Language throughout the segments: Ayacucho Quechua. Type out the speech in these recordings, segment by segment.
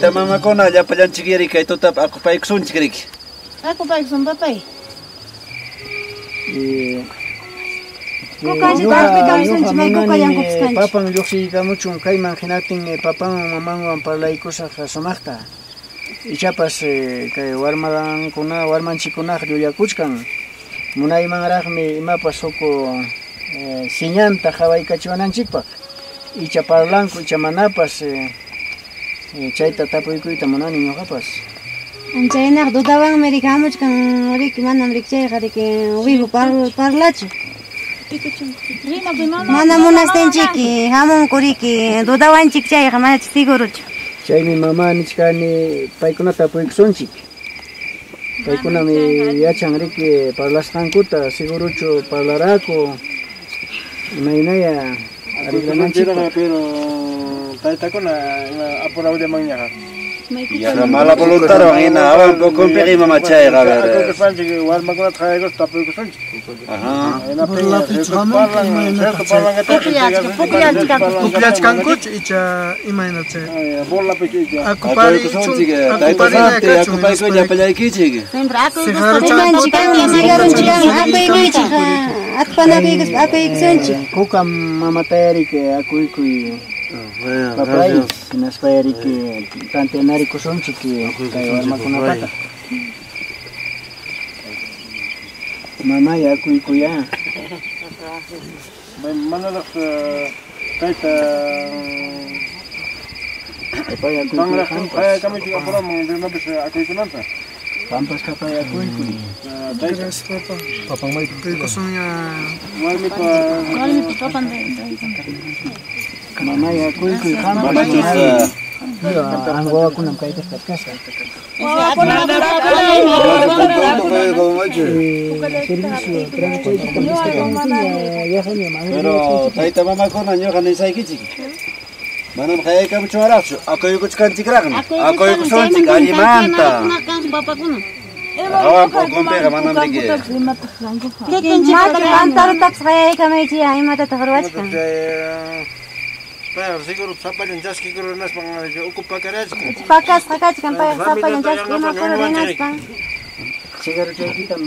Tayta mamakuna llapallanchik yari kay tutapi akupaykusunchik riki. Akupaykusun papay. Papan lluqsiykamuchun kayman hinaptin papanwan mamanwan parlaykusaq sumaqta. Ichapas kay warmankuna warmanchikkunaqa llullakuchkan. Munaymanraqmi imapas huk siñanta qhawaykachiwananchikpaq. Icha parlanku icha manapas chayta tapuykuyta munani ñuqapas. Chaynaqa dudawanmi riki hamuchkan riki manam riki chayqa riki vivo parlachu. Mana munastinchiki hamunku riki dudawanchik chayqa manach segurochu. Chaymi mama nichkani paykunata tapuykusunchik. Paykunami yachan riki parlasqankuta segurochu parlaraku. Imaynaya arreglananchikpaq. Pero taytakuna ima apurawllamanñaqa. Ya mala voluntad hina awan pokonpiqa ima machayqa a ver. Akuykusunchik warmakunata qayaykuspa tapuykusunchik. Ajá. Pukllachkankuchu icha imayna chay. Akupaykusunchik tayta Santi akupaykuy llapallaykichik. Siempre akuykusunchik akuykuychik atpanakuykuspa akuykusunchik. Kuka mamatayariki akuykuy. Papay, hinaspay riki tanteanarikusunchik kay warmakunapata. Mamay akuykuya. Manaraq tayta Papay akuykuy qampas. Qayakamuchik apuraman rimapis akuykunanta. Qampas papay akuykuy. Gracias, papá. Akuykusunya. Warmipa papan. Mamay akuykuy qampas. Wawakunam kayta kachkasqa. Pero tayta mamakuna ñuqa nisaykichik. Manam qayaykamuchunraqchu akuykuchkanchikraqmi. Akuykusunchik allimanta. Awan pokonpiqa manam riki. Kikinchik pantarutapas qayaykamaychik imatataq ruwachkan. Payqa seguro sapallan chaskikur rinaspan uku pakarachkan. Pakasqa kachkan payqa sapallan chaski imakuru rinaspan. Cigarrochaykitam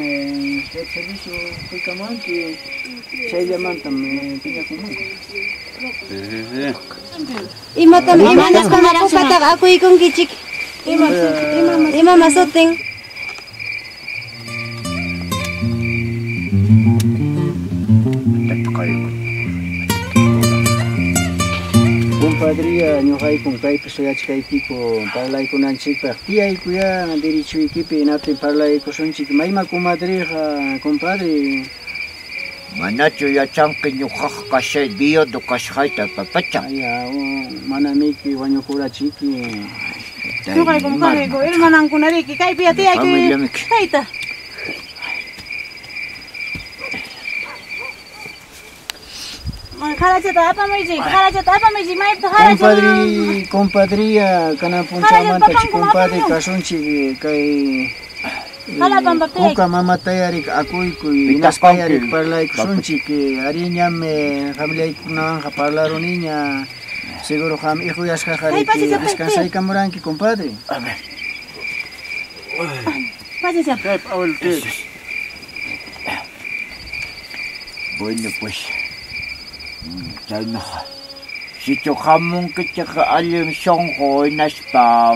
servicio quykamuwanki chayllamantam piñakumunku. Imatam imanaspa kukataqa akuykunkichik. Imama sutin. Compadria ñuqaykum kaypi suyachkaykiku parlaykunanchikpaq tiyaykuya derechoykipi hinaptin parlaykusunchik mayma comadriqa compadre. Manachu yachanki ñuqaqa kashay viudo kasqayta papacha. Aya manamiki wañukurachiki. Ñuqaykum kanayku hermanankuna riki kaypi tiyaykuy tayta. Jarachata apamaychik, jarachata apamaychik, maypita jaracha. Compadre, compadria, kanan punchamantachi compadre kasunchik kay kuka mamatayarik akuykuy hinaspayarik parlaykusunchik ariñam familiaykunawanqa parlaruniña seguro qam hijoyasqaqa riki descansaykamuranki compadre. A ver. Bueno pues chaynaqa sichu hamunkichik allin sunqu hinaspa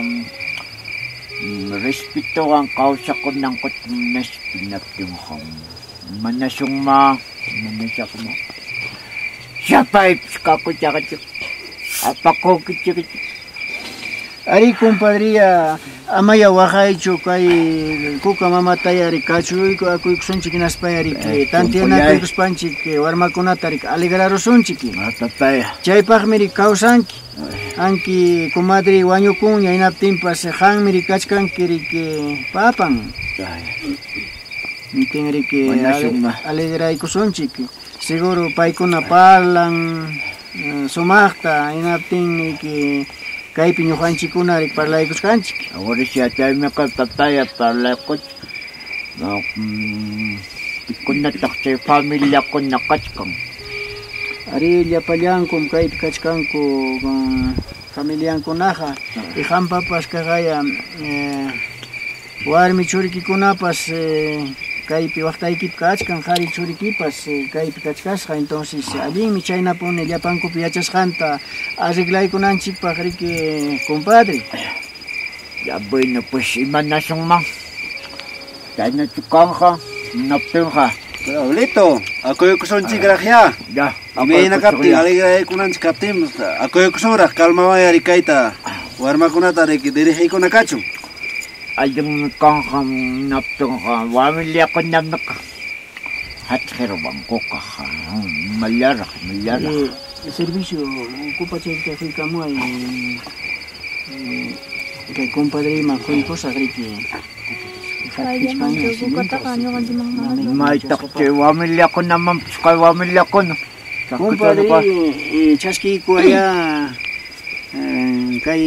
respetowan kawsakunankuta munaspa hinaptinqa manasunma manasaqma sapaypas kakuchaqchik apakunkichik. Ari compadria amaya waqaychu kay kuka mamatayari kachuyku akuykusunchik hinaspayari tantianakuykuspanchik warmakunata riki alegrarusunchik. Chaypaqmi riki kawsanki. Anki comadre wañukunña hinaptinpas qanmi riki kachkanki riki papan. Nintin riki alegraykusunchik. Seguro paykuna parlan sumaqta hinaptin riki kaypi ñuqanchikuna riki parlaykusqanchik. Ahora si chaymi kay papaya parlaykuchik. Pikunataq chay familiakuna kachkan. Ari llapallankum kaypi kachkanku Familiankunaqa y qanpapas kaqaya warmi churikikunapas kaypi waqtaykipi kachkan, qhari churikipas kaypi kachkasqa, entonces allinmi chaynapuni llapankupi yachasqanta arreglaykunanchikpaq riki compadre. Ya bueno, pues imanasunman chaynachu kanqa hinaptinqa. Pero abuelito, akuykusunchikraq ya. Ya, Imayna kaptin alegraykunanchik kaptin akuykusunraq calmawan yari kayta warmakunata riki dirigiykuna kachun. Allinmi kanqa hinaptinqa familiakunamika hatqirwankuqa mallaraq mallaraq. Servicio kupachayta quykamuay kay compadreyman quykusaq riki. Maytaq chay familiakunamanpas kay familiakuna. Compadre, chaskiykuwaya kay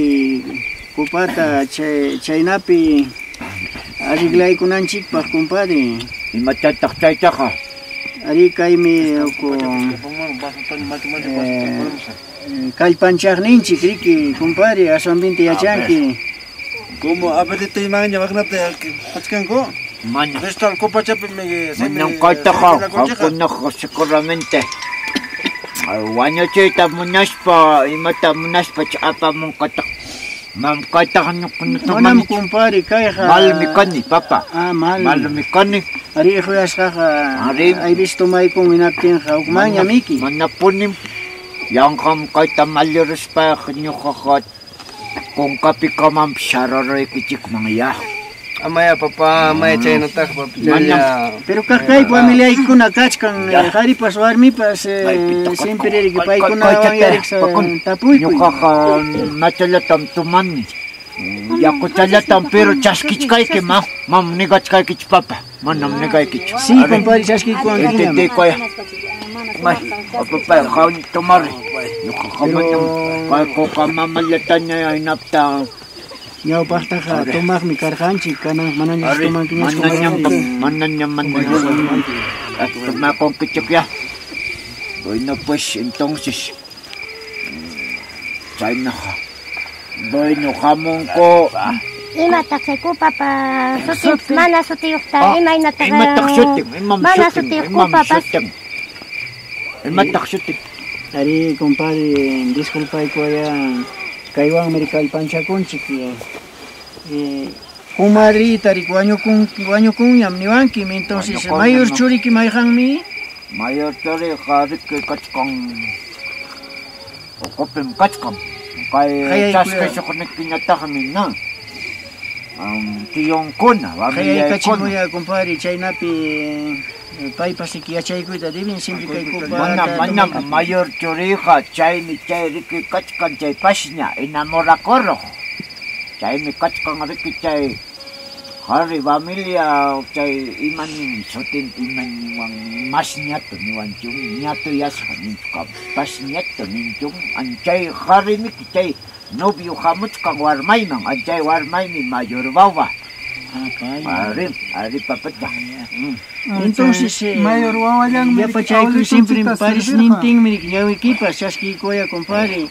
kupata chaynapi arreglaykunanchikpaq compadre. Imatataq chaytaqa? Ari kaymi kallpanchaqninchik riki compadre, aswanpinta yachanki. Como apetito imanña waqnata pachkanku? Mana. Esto kupachapi me Manam kaytaqa qamkunaqa seguramente wañuchiyta munaspa imata munaspa apamunqataq. Mam kaytaqa ñuqakunata Manam compadre kayqa. Malmi kani papa. Ah, mal. Malmi kani. Ari huyasqaqa Ari. Hay visto maykun hinaptinqa hukmanña miki. Manapunim yanqam kayta malliruspa ñuqaqa kunkapi kamanpas sararaykichikman ya. Amaya papá, amaya chaynataq papachalla. Pero kaq kay familiaykuna kachkan, qharipas warmipas siempre riki paykunawan yariksa tapuykuy. Ñuqaqa machallatam tumani. Yakuchallatam pero chaskichkayki ma, mam nigachkaykichu papa, manam nigaykichu. Sí, compadre, chaskiykuwankiñam. Entendiykuya. May, papá, hawn tomar. Ñuqaqa manam kaykuqa mamallataña hinapta. Ñawpaqtaqa tomaqmi karqanchik, kanan manaña tomankiñachu. Manañam, manañam, manañam. Tomakunkichik ya. Bueno, pues entonces, chaynaqa. Bueno, hamunku. Imataq chay kupapa sutin, mana sutiyuqta, imaynataq Imataq sutin, imam mana sutin, sutiyuq imam kupapas. sutin. Imataq sutin. Ari, compadre, disculpaykuwaya kaywanmi kallpanchakunchik. Kumadrita riki wañukunñam niwankim, entonces mayor churiki mayqanmi? Mayor churiqa riki kachkan ukupim kachkan. Kay chaskisuqnikiñataqmi na. Tiyunkuna, Qayaykachimuyá, compadre, chaynapi paypas riki yachaykuyta deben siempre kay kupata. Manam, manam, mayor churiqa chaymi chay riki kachkan chay pasña enamorakuruq. Chaymi kachkan riki chay qhari familia chay imanin sutin imaninwan mas ñato niwanchun ñato yasqa ninchukam pas ñato ninchun anchay qharimiki chay novio hamuchkan warmayman anchay warmaymi mayor wawa. Ari, ari papata. Entonces, mayor wawallanmi yapachaykuy siempre parisnintinmi ñawikipas chaskiykuya compadre.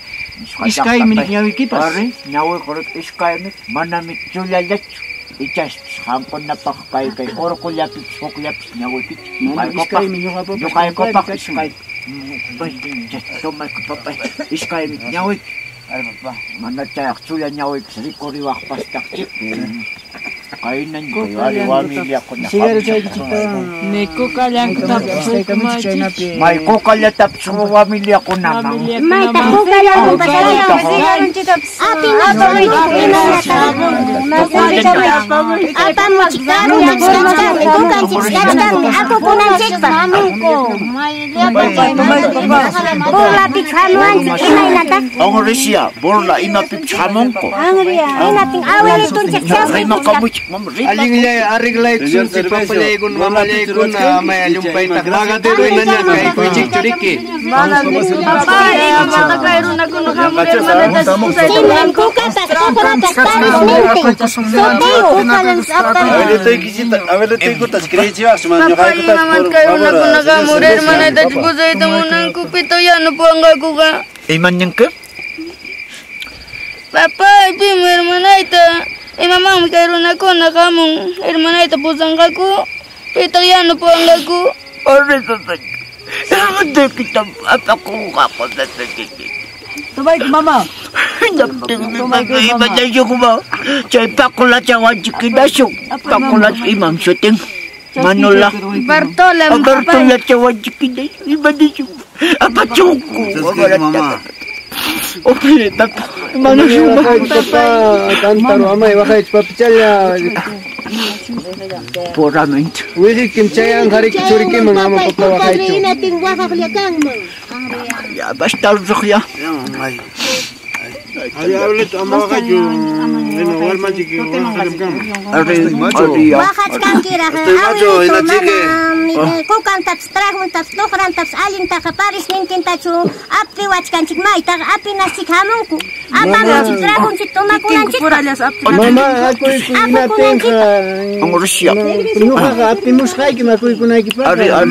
Iskaymi ñawikipas. Ari, ñawi iskaymi manami chullallachu. Ichaspas qamkunapaq kay kay urqullapipas hukllapas ñawikichik. Mana iskaymi ñuqapapas Ñuqaykupaq iskay. Tomayku papay iskaymi ñawiki. Ari papá, mana chayaq chulla ñawipas rikuriwaqpas taqchik. Kaynan kay ari familiakuna. Cigarro chaykichiktawan. Ni kukallankuta chaynapi. May kukallatapis familiakunaman. Maytaq kukallankupas apamuchikami, kukanchik kachkanmi, akukunanchikpaq. Burlapichu hamuwanchik, imaynataq? Angrisia, burla imapipis hamunku. Hinaptin awilitunchik Rimakamuchik, mam Allinlla arreglaykusunchik papallaykuna mamallaykuna amaya llumpayta pagadero inaña kaykuychikchu riki. Papá, kay runakuna hamur hermanata Kukapas, kukapas, parisnintin, sutiyuq. Abuelitoykita creechiwaqchu mana Papá, ñuqaykuta imaman kay runakunaqa hamur hermanata pusayta munanku pito yanapanqakuqa. Imaninki? Papay, pim hermanayta imamanmi kay runakuna hamun hermanayta pusanqaku, pitaq yanapanqaku. Arre papá. Hermanayta apakunqaku. Tumayki mama. Chay pakulacha wanchikinashun. Pakulacha imam shutin. Manola. Bartola. Bartola chawanchikinashun. Imanishun. Apachunku. Mama. Oye, papá. Manashun. Papá, cántaro, amay, waqaychu papichala. Puramente. Wirikim chayan hariki churikiman ama papa waqaychu. Inatin waqaqllakanman. Ya, basta ya. Ay, abuelito, ama waqaychu. Bueno, warmanchik Waqachkankiraq awilito manam kukantapas traguntapas tuqrantapas allintaqa parisnintintachu apiwachkanchik maytaqa apinasik hamunku apamunchik tragunchik tomakunanchik. Mama, akuyku inatinqa ñuqaqa apimusqaykim akuykunaykipaqqa.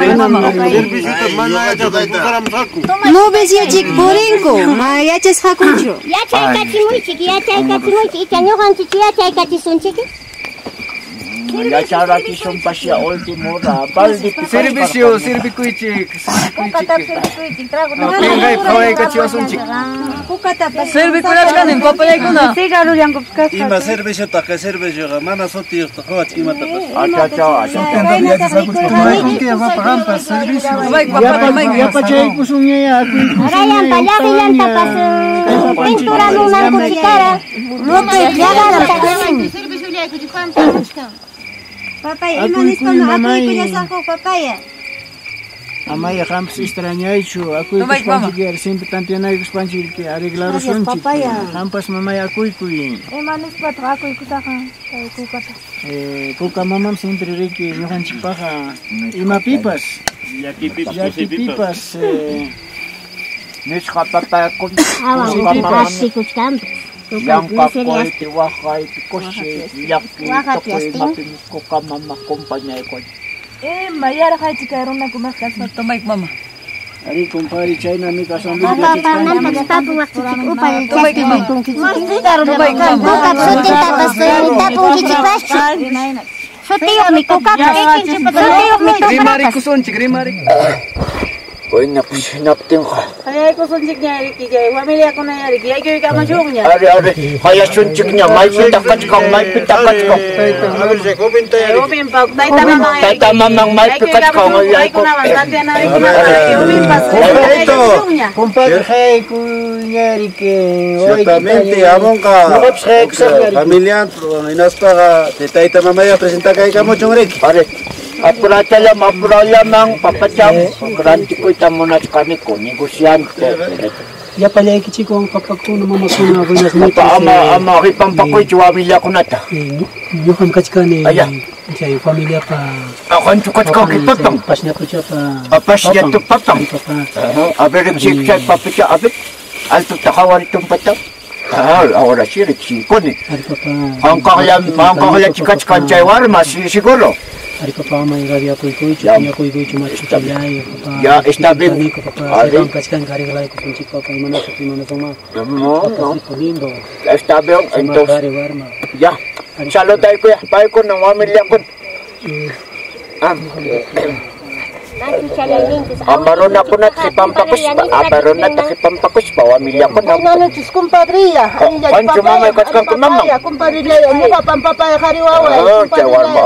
Nubesyochik purinku ma yachasqakuchu. Yachaykachimuychik yachaykachimuychik icha ñuqanchik yachaykachisunchik. Yacharachisunpas ya último hora. Servicio, sirvikuychik, sirvikuychik. Pinqaypi qhawaykachiwasunchik. Servikunachkanin papayaykuna. Cigarrullankupas kasqa. Ima serviciotaq kay servicioqa mana sutiyuqta qhawachik imatapas. Yapachaykusunñaya akuykusunñaya. Rayanpa llaqillantapas pinturamunmankuchikara. Papaya, ima nispam akuykullasaqku papaya. Amaya qampas extrañaychu akuykuspanchik siempre tanteanaykuspanchik arreglarusunchik. Qampas mamay akuykuy. Ima nispataq akuykusaqa kay kukata. Kuka mamam siempre riki ñuqanchikpaqa imapipas llakipipas nisqa papayakun. Asikuchkanpas. Llamk'akuypi waqaypi kusi llaki tukuy imapimi kuka mama compañaykuwan. Ima yarqaychik kay runakunaq kaspa Tomayki mama. Ari compadre chaynami kashanpi. Papanampas tapuwaqchik upalla chaskiykunkichik. Kukap sutintapas tapunkichikpaschu. Sutiyuqmi kukapas. Sutiyuqmi tuqrapas. Rimarikusunchik, rimarik. Wayna hinaptinqa. Hayaykusunchikña riki kay familiakuna riki yaykuykamachunña. Ari ari hayasunchikña maypitaq kachkan maypitaq kachkan. Ubinpa tayta maman tayta maman maypi kachkan paykunawan tanteanarikimanta ubinpas hayaykusunña. Compadre hayaykuña riki. Ciertamente hamunqa familia hinaspaqa tayta mamaya presentakaykamuchun riki. Ari. Apurachallam, apurallamang, papacham, rantikuyta munachkaniku, negociante. Llapallaykichikwan papakuna, mamakuna, buenas noches. Ama, ama, ripampakuychu wamillakunata. Ñuqam kachkani, chay familiapa. Qanchu kachkanki papan. Pasñatuchapa. Pasñatu papan. A ver, chay papicha, a ver, alto qhawaritun pata. Ahora sí, riqsiykuni. Qanqaqllam, qanqaqlla chikachkan chay warma, seguro. Ari papá, ama rabiakuychu, piñakuychu, machuchallay, papá. Ya, está bien. Papá, kachkan arreglaykusunchik papá, imanasaq imanasuma. No, no. Lindo. Está bien, entonces. Ya. Saludaykuya, paykuna wamillakun. Ama runakunata qipampakuspa, ama runata qipampakuspa wamillakuna. Imananchis compadrilla, Pancho mamay kachkanki mamam. Compadrilla, ñuqapan papay qhari waway. Chay warma,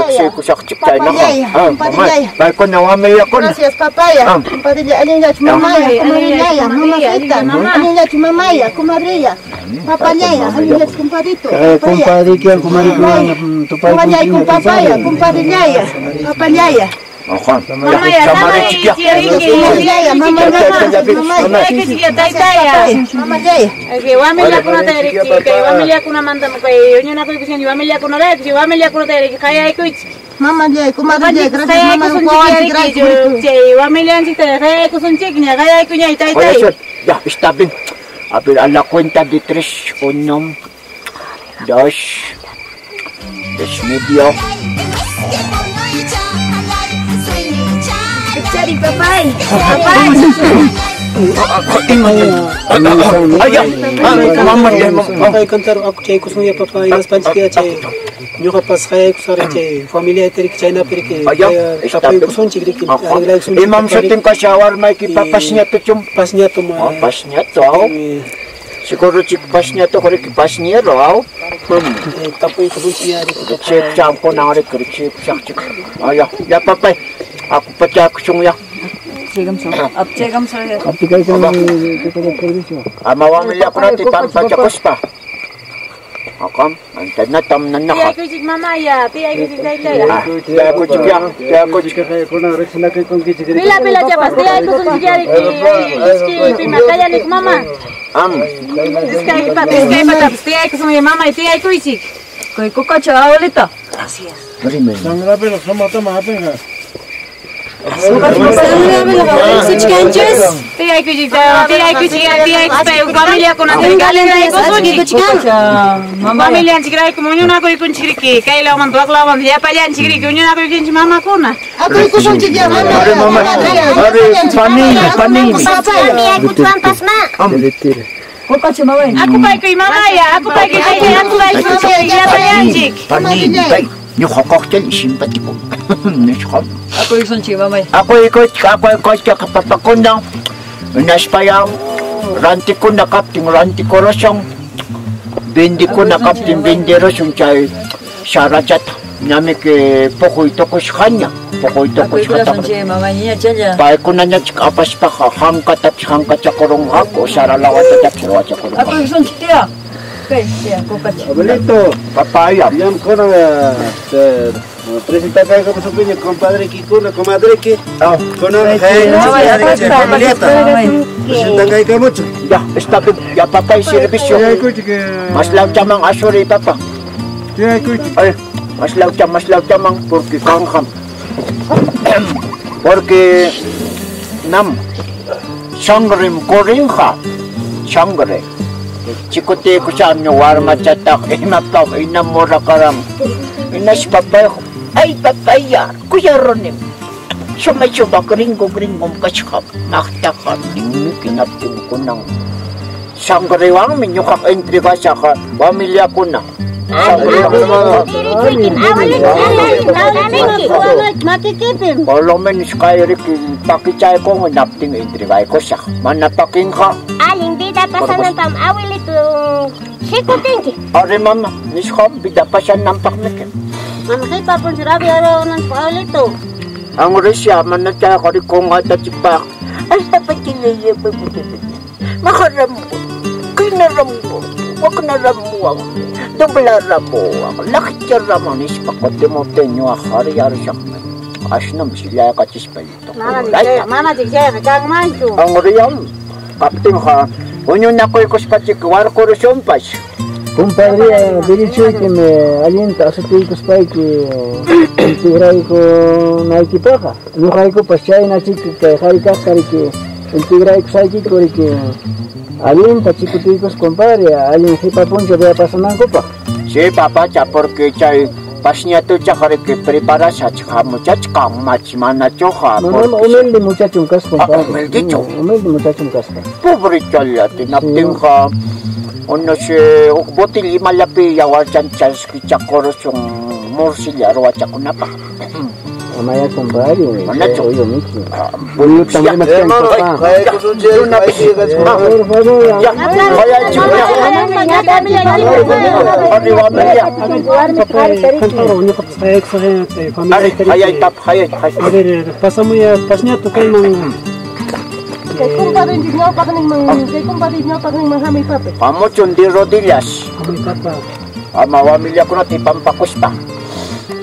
riqsiykusaqchik chaynaqa. Mamay, paykuna wamillakuna. Gracias papaya. Compadrilla, allinllachu mamaya, comadrillaya, mamacita, allinllachu mamaya, comadrilla. Papallaya, allinllachu compadrito. Compadrikiwan comadrikuwan tupaykunchikña. Papaya, compadrillaya, papallaya. Juan, Ya, está bien. A ver, a la cuenta de 3, 1, 2, 3 y medio. Papay, papay. Papay cantar akuchaykusunya papa hinaspanchik chay ñuqapas qayaykusara chay familiayta riki chaynapi riki tapuykusunchik riki arreglaykusunchik. Imam sutin kasha warmayki papasñatochum? Pasñato. Pasñato. Siguro chik pasñato riki pasñero aw. Tapuykusunchik ya riki. Chip chamko na riki chip chak. Aya, ya papay. Aku pachakusun ya. Ama wamilya kunati pampachakuspa. Akam, antena tam nanaka. Tiyaykuchik mamaya, tiyaykuchik taytaya. Tiyaykuchik ya, tiyaykuchik. Pila pila chapas, tiyaykusunchik ya riki. Iski pima kallanik mama. Am. Iskay patapas, tiyaykusun mamay, tiyaykuchik. Kay kukacha abuelita. Gracias. Sangrapela somatama hapinqa. Tiyaykuchik, tiyaykuchik, tiyaykuchik, familiakunata kalenaykusunchik. Familianchikrayku muñunakuykunchik riki, kay lawmanta wak lawmanta llapallanchik riki, uñunakuykunchik mamakuna. Akuykusunchik ya mama. Panini, panini. Akupaykuy mamaya, akupaykuy taytay, akupaykuy llapallanchik. Panini, ñuqa kaqchani simpático. Nisqa. Akuykusunchik mamay. Akuykuchik, akuykuchik papakuna. Naspaya rantikuna kaptin rantikurusun. Bindikuna kaptin bindirusun chay sarachata. Ñamiki puquy tukushqaña. Puquy tukushqata. Paykunañachik apaspaqa hankatapas hankachakurunqaku, sara lawatatapas ruwachakurunqaku. Akuykusunchik tiya. Abuelito, papaya. Yam kuna presenta acá como su piña, compadre Kikuna, comadre Ki. Kuna, familiata. Presenta acá mucho. Ya, está bien. Ya papá y servicio. Mas lauchaman asuri papa. Ay, mas lauchaman porque kanjam. Porque nam sangre korinja, sangre. Chikote kusam nyo warmachataq imapaq inamurakaram inas papay ay papaya kuyaronim sumay sumak ringo ringom kashkap maktakam ninmi kinaptim kunang sangrewanmi ñuqaq entregashaqa familiakuna. Por lo menos kay riki pakichaykunqa naptin entregaykusaq mana pakinqa. Alin vida pasananpam abuelito xikutinki. Ari mama, nisqa vida pasananpaqmiki. Mana qipa punchaw abuelito abuelito. Ang risya mana chayqa rikunqata chipaq. Hasta pachilaya maharambo, kinarambo, waknarambo, doblarambo, lakcharambo nispa kutimoteño hariyarshaqmi. Ashnam silayqachispa Mana chikchayqa kanmanchu. Ang riyam kaptinqa huñunakuykuspachik warkurusunpas. Compadre, derechoykim allinta asutiykuspayki integraykunaykipaqqa. Ñuqaykupas chaynachik kay qhari kaqta riki integraykusaykiku riki allinta chikutiykus compadre, allin qipa punchaw pasanankupaq. Sí, papacha, porque chay pasñatuchaqa riki preparasachik hamuchachkan mach manachuqa. Mana humilde muchachum kasqa compadre. Humildechu. Humilde muchachum kasqa. Pobre challati naptinqa unos huk botella imallapi yawarchan chaskichakurusun morcilla ruwachakunapaq. Amaya compadre, Manachu. oyo miki. A ver, pasamos ya pasñato kayman. Kay compadre ñawpaqninman, kay compadre ñawpaqninman hamuy papay. Hamuchun de rodillas. Hamuy papa. Ama familiakunata ipampakuspa.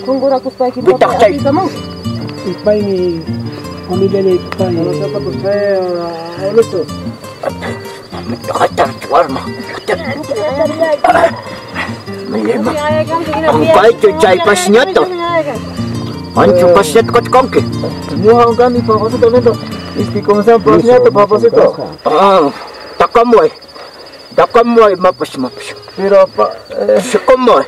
Qunqurakuspayki Bitaq chay. Ipaymi familia pay. Abuelito. Hatar warma. Ankaychu chay pasñato. Ancho pasñato kachkanki. Ñuqa unkani papacito nito. Iski comenzar pasñato papacito. Ah, takamoy. Takamoy mapas mapas. Pero Sikamoy.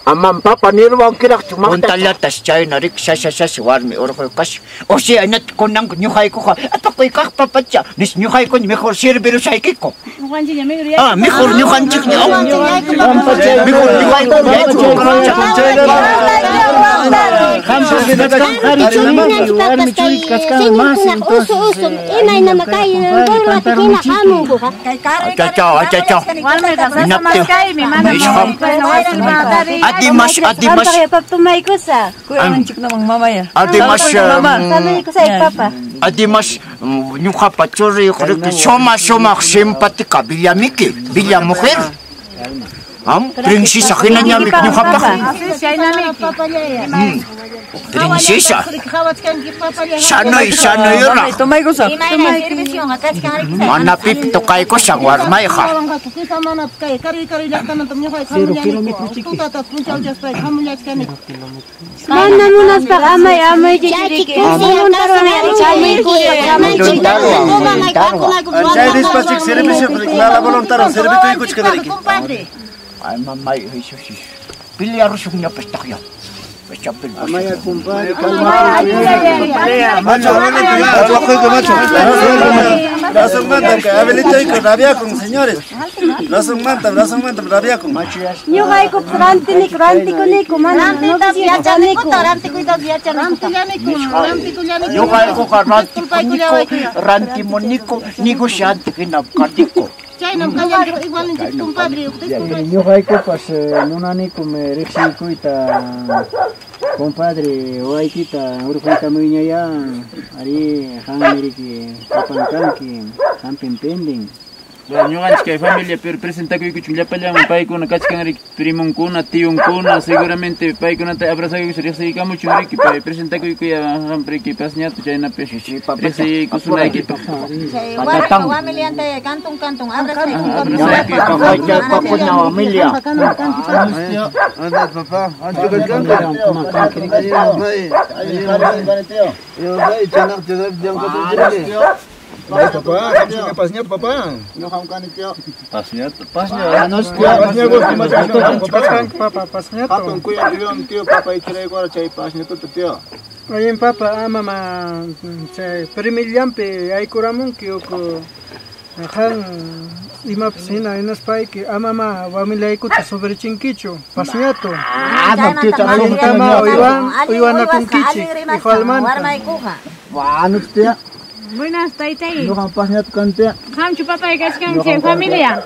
Amam papa nirwankiraqchu Puntallatas chayna riki shashashash warmi urquykash. O sea, ñat kunanku ñuqaykuqa apakuykaq papacha. Nis ñuqaykuña mejor sirvirusaykiku. Ah, mejor ñuqanchikña. Mejor ñuqayku Adimas, adimas. Adimas, adimas, ñuqapa churiyuq riki suma sumaq simpática Villamiki, Villa mujer. Princesa hinañamik ñuqapaq. Princesa. Sanoy, sanoyraq. Mana pip tocaykushan warmayqa. Mana munaspaqa amay amaychik. Chay rispachik servicio mala voluntario servikuykuchkanariki. Ay mamay, Jesús. Pelearushunñapas taqya. Amaya compadre, macho, macho, macho, rabiakun, señores. Razonmanta, razonmanta, rabiakun. Ñuqayku rantiniku, rantikuniku, mana yachaniku, Ñuqaykuqa rantikuniku, rantimuniku, negociante hina kaniku. Ñuqaykupas munanikum riqsiykuyta compadre waykita urquykamuyñaya ari qanmi riki papan kanki qampin pendin. Ñuqanchik kay familia pero presentakuykuchun llapallanman paykuna kachkan riki primonkuna tiyunkuna seguramente paykunata abrazakuykuchun riqsiykamuchun riki pay presentakuykuya qampi riki pasñato chaynapi riqsiykusunaykipaq. Familianta cantun cantun Papakuna familia. Anda papá, Papá, pasñato, papá. Pasñato, pasñato. Pasñato. Oye, papá, mamá, chay primillampi aykuramunki uku qan imapas hina hinaspayki amama wamilaykuta sobrechinkichu pasñato. Allintama uywanakunkichik igualmanta. Wanuchtia. Buenas, taytay. Ñuqam pasñato kantia. Qamchu papay kachkanki familia?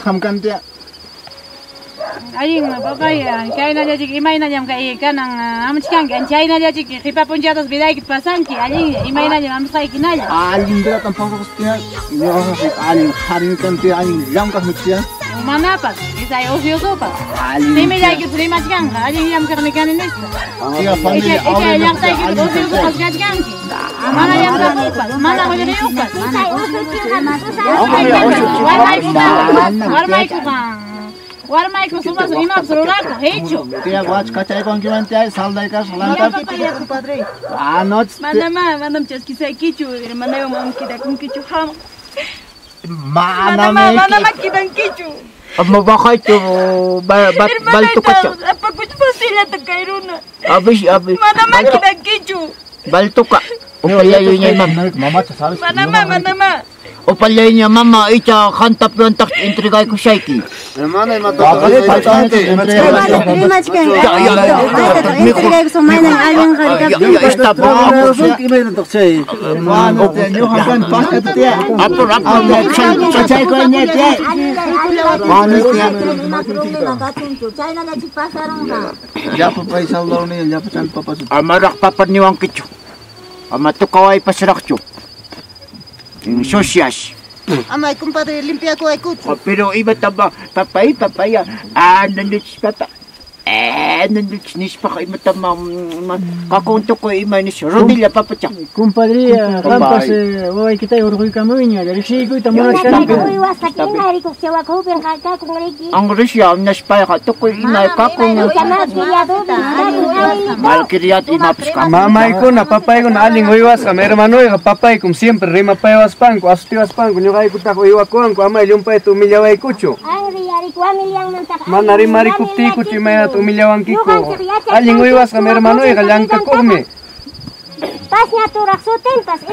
Qam kantia. Allinmi papay, chaynallachik imaynallam kay kanan amuchkanki, chaynallachik qipa punchatas vidaykita pasanki, allinlla imaynallam amusqaykinalla. Allin vidatam pasastia. Ñuqaqa allin harin kantia, allin llamkaqmi tia. Manapas, isay ociosopas. Simillaykita rimachkanqa, allin llamkaqmi kani nispa. Icha llaqtaykita ociosopas kachkanki. Mana llamkakupas, mana qullqiyuqpas. Warmaykuqa. Warmayku sumas imapas rurakuq, hecho. Tía, guach, kachaykunkiman tía, saldaykas, lantar. Ah, no. Manama, manam chaskisaykichu, hermanaywan manam kidakunkichu, ham. Manama, manama kidankichu. Mabakaychu, baltukacha. Apakuch pasillata kay runa. Abish, abish. Manama kidankichu. Baltuka. Upallayo niya mama. Mamacha, sabes. Manama, manama. Upallayo niya mama, icha kantap lang entregay ko siya. Hermana, Amaraq papaniwankichu. Ama tukaway pasraqchu. Socias. Amay, compadre, limpia ko ay kucho. Pero iba taba, papay, papaya. Ah, nandito papa. Nispaqa imatam kakun tukuy ima nispa rodilla papacha. Compadre, qampas wawaykita urquykamuyña, riqsiykuyta munachkaniku. Angrisya naspayqa tukuy ima kakun. Malcriado imapas kakun. Mamaykuna, papaykuna allin uywasqam, hermanoyqa papaykum siempre rimapayawaspanku, asutiwaspanku, ñuqaykutaqa uywakuwanku, ama llumpayta humillawaykuchu. Mana rimarikuptiykuchu imaynata humillawankiku. Allin uywasqam hermanoyqa llamkakuqmi.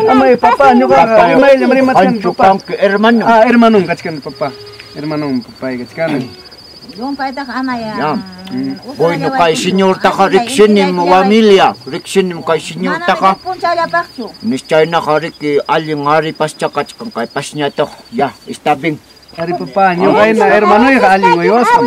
Amay papá, ñuqaqa rimayllam rimachkani papá. Hermano. Ah, hermanon kachkani papá. Hermanon papay kachkani. Llumpaytaqa amaya. Bueno, kay señortaqa riqsinim familia, riqsinim kay señortaqa. Punchawllapaqchu. Nischaynaqa riki allin ari pascha kachkan kay pasñataq. Ya, está bien. Ari papá, ñuqayna hermanoyqa allin uywasqam.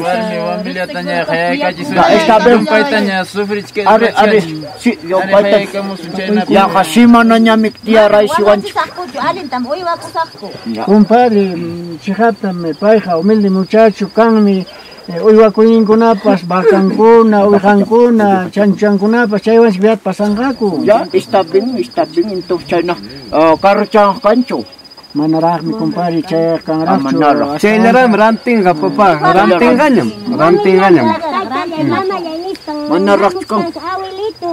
Warmi wamillataña qayaykachisun. Está bien. Llumpaytaña sufrichka. Ari, ari, sí, llumpayta. Yaqa simanañami tiyaraysiwanchik. Allintam uywakusaqku. Compadre, chiqaptam payqa humilde muchacho kanmi. Uywakuyninkunapas, vacankuna, uwijankuna, chanchankunapas chaywansi viat pasanqaku. Ya, está bien, entonces chayna carrochan kanchu. Manaraqmi compadre chayaq kanraqchu. Chayllaraqmi rantinqa papá, rantinqañam, rantinqañam. Manaraqchu.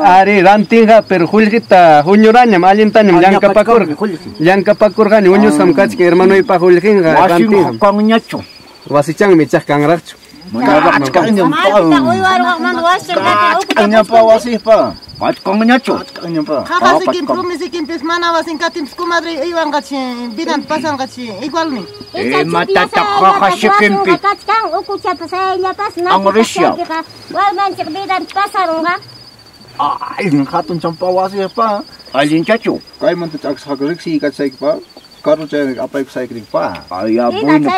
Ari rantinqa, pero qullqita huñurañam, allintañam llamkapakurqa. Llamkapakurqani huñusqam kachkan hermanoypaq qullqinqa rantinqa. Kanñachu. Wasichanmi ichaq kanraqchu. Kachkanñampa wasispa. Kachkanñachu. Kachkanñampa. Qaqasikin promisikinpis mana wasin katinpis comadre uywanqachi vidan pasanqachi igualmi. Imatataq qaqasikinpi. Kachkan ukuchapas ayllapas Angrisya. Warmanchik vidan pasarunqa. Ay, hatun champa wasispa. Allinchachu. Kaymanta ch'aksaqqa riqsiykachaykipa. Carro chay apaykusaykipa. Ay, ya bueno.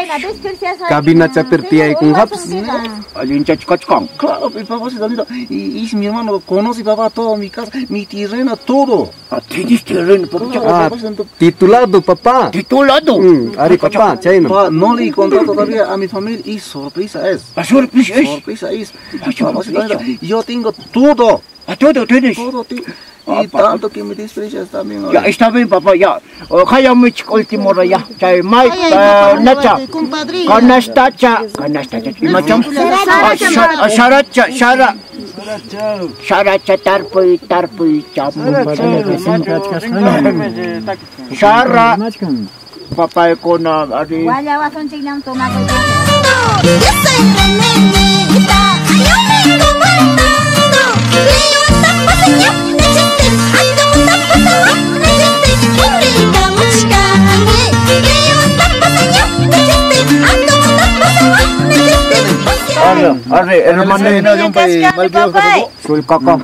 Cabina chaper tiyaykunqapas. Allinchachu kachkan. Claro, mi papá y mi hermano conoce papá todo mi casa, mi terreno, todo. Ah, tienes terreno, papá. Ah, titulado papá. Titulado. Ari papá, chayno. Papá, no le contrato todavía a mi familia y sorpresa es. Ah, sorpresa es. Sorpresa es. Yo tengo todo. Ah, todo tienes. Todo tengo. Y tanto que me desprecias también. Ya, está bien, papá, ya. Hayamuychik último hora, ya. Chay, may, nacha. Canastacha. Canastacha. Imacham? Saracha, sara. Saracha, tarpuy, tarpuy, chamu. Sara. Papaykuna, ari. Wallawasunchikñam tomakuy. Arre, arre, hermano. Sulkaka.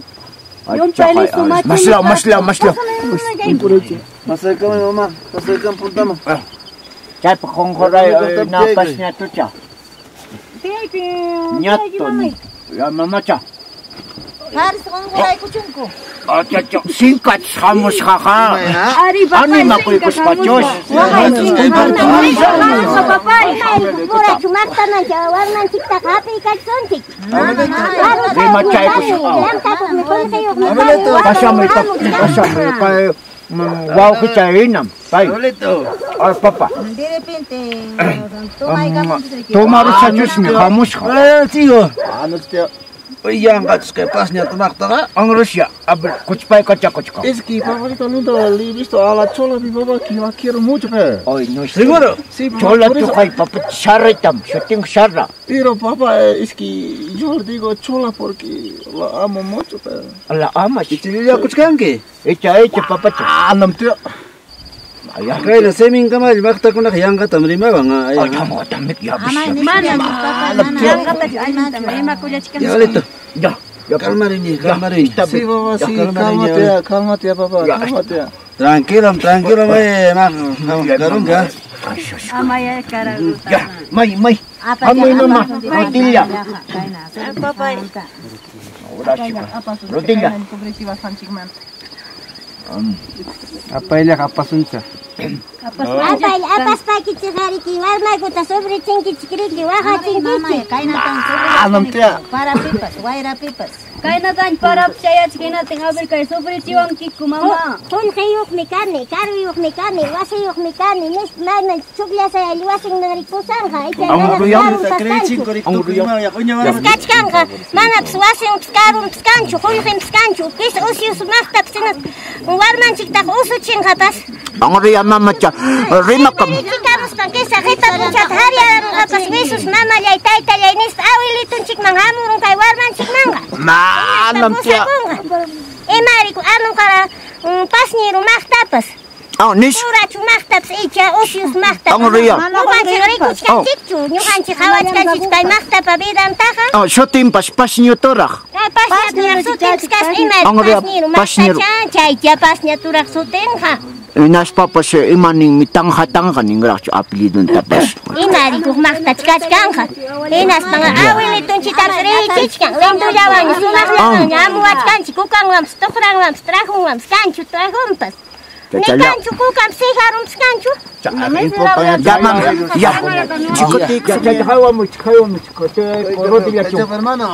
Masla, masla, masla. Acércame, mamá. Acércame, puntama. Chaypa qunquray napas ñatucha. Ñato. Ya mamacha. Haris qunquraykuchunku. Achacha, sinkach hamusqaqa. Animakuykuspachush. Papay, purachu maqtananchik warmanchiktaqa hap'iykachsunchik. Rimachaykusqa. Pasame, pasame, kay wawqicha hinam, pay. Ay, papa. De repente tomaykamunchik. Tomarusachusmi hamusqa. Tío. Ah, no te. Yanqachus kay pasñata maqtaqa. Angrusya, a ver, kuchpay kachakuchka. Es que favorito lindo, le he visto a la chola mi papá que la quiero mucho, pe. Ay, no. ¿Seguro? Sí, papá. Chola tuqay, papá, sharritam, shutin sharra. Pero papá, es que yo le digo chola porque la amo mucho, pe. La amas. ¿Y te kuchkanki? Echa, echa, papacha. Ah, no, tío. Kayna siminkamalla maqtakunaqa yanqatam rimawan. Ay, tamik ya. Mana, yanqatachu allintam rimakullachkan. Ya, listo. Ya. Calmarini, calmarini. Sí, papá, sí, cálmate, cálmate, papá, cálmate. Tranquilo, tranquilo, karunka. Amaya karaguta. Ya, may, may. Amoy mama, rodilla. Papay. Rodilla. Apayllaqa apasuncha. Apay apaspaykichik riki warmaykuta sufrichinkichik riki waqachinkichik. Manam tía. Parapipas, wayrapipas. Kaynatan parapi chayachik hinatin a ver kay sufrichiwankiku mama. Qullqiyuqmi kani, karuyuqmi kani, wasiyuqmi kani, nispa mayman chuqllasay wasinman ripusanqa. Kachkanqa manapas wasinpas karunpas kanchu, qullqinpas kanchu, kis usyus maqtapas hinas warmanchiktaq usuchinqapas. Anriya mamacha rimakam. Chikamuspan kisa qipa punchata haryaranqapas wisus mamallay taytallay nispa awilitunchikman hamurun kay warmanchikmanqa. Manam tía. Imariku amunqara pasñiru maqtapas. Ah, nis. Purachu maqtapas icha usyus maqtapas. Anriya. Ñuqanchik rikuchkanchikchu, ñuqanchik qhawachkanchik kay maqtapa vidantaqa. Ah, shutinpas pasñuturaq. Pasñaturaq sutinpas kasqa imari pasñiru Pasñiru. maqtacha chaycha pasñaturaq sutinqa. Hinaspapas imaninmi tanja tanja ninraqchu apelliduntapas. Imarikuq maqtach kachkanqa. Hinaspan awilitunchitapas richichkan. Lindullawan sumaqllawan amuwachkanchik kukanwanpas tuqranwanpas trajunwanpas kanchu trajunpas. Ni kanchu kukanpas sijarunpas kanchu. Ya mama, ya. Chikuti, hawamuchik, hawamuchik, rodillachu. Hermano.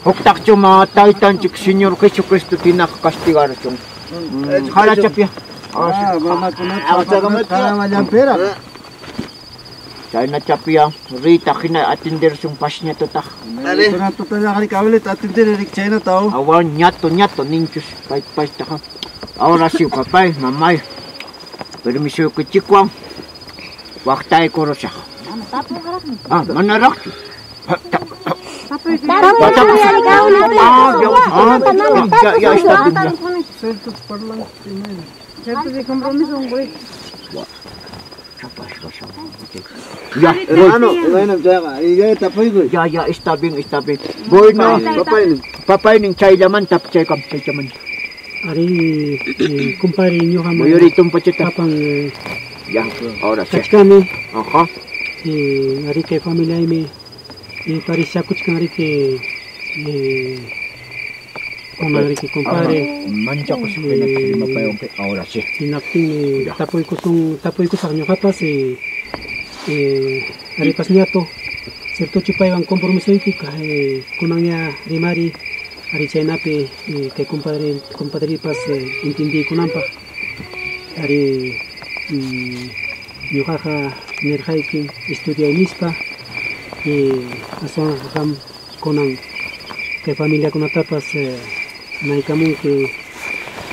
Huktaqchu ma taytanchik Señor Jesucristo tinaq castigarachun. Harachapia. Ah, mamakunata Chayna chapia, rita hina atendersun pasñatutaq. Dale. Tutalla rika abuelita atender rik chayna tao. Awa ñato ñato ninchus pay paytaqa. Ahora sí papay, mamay. Permiso kichikwan. Waqtaykurusaq. Ah, manaraqchu. Ah, ya está bien. Cierto de compromiso un güey. Ya, hermano, bueno, ya, ya, ya, ya, está bien, está bien. Bueno, papaynin chayllamanta, chaykam, chayllamanta. Ari, compadre, ñuqa Mayorito un pocheta. Papan, Ya, ahora sí. Kachkani. Ajá. Ari kay familiaymi parishakuchkan ari que comadre que compadre. Mancha ahora sí. Hinaptinmi tapuykusun tapuykusaq ñuqapas aripas ñato ciertochu paywan compromisoyki kunanña rimari ari chaynapi kay compadre compadripas intindiykunanpaq ari ñuqaqa nirqayki estudiay nispa aswanqa qam kunan kay familiakunatapas naykamunki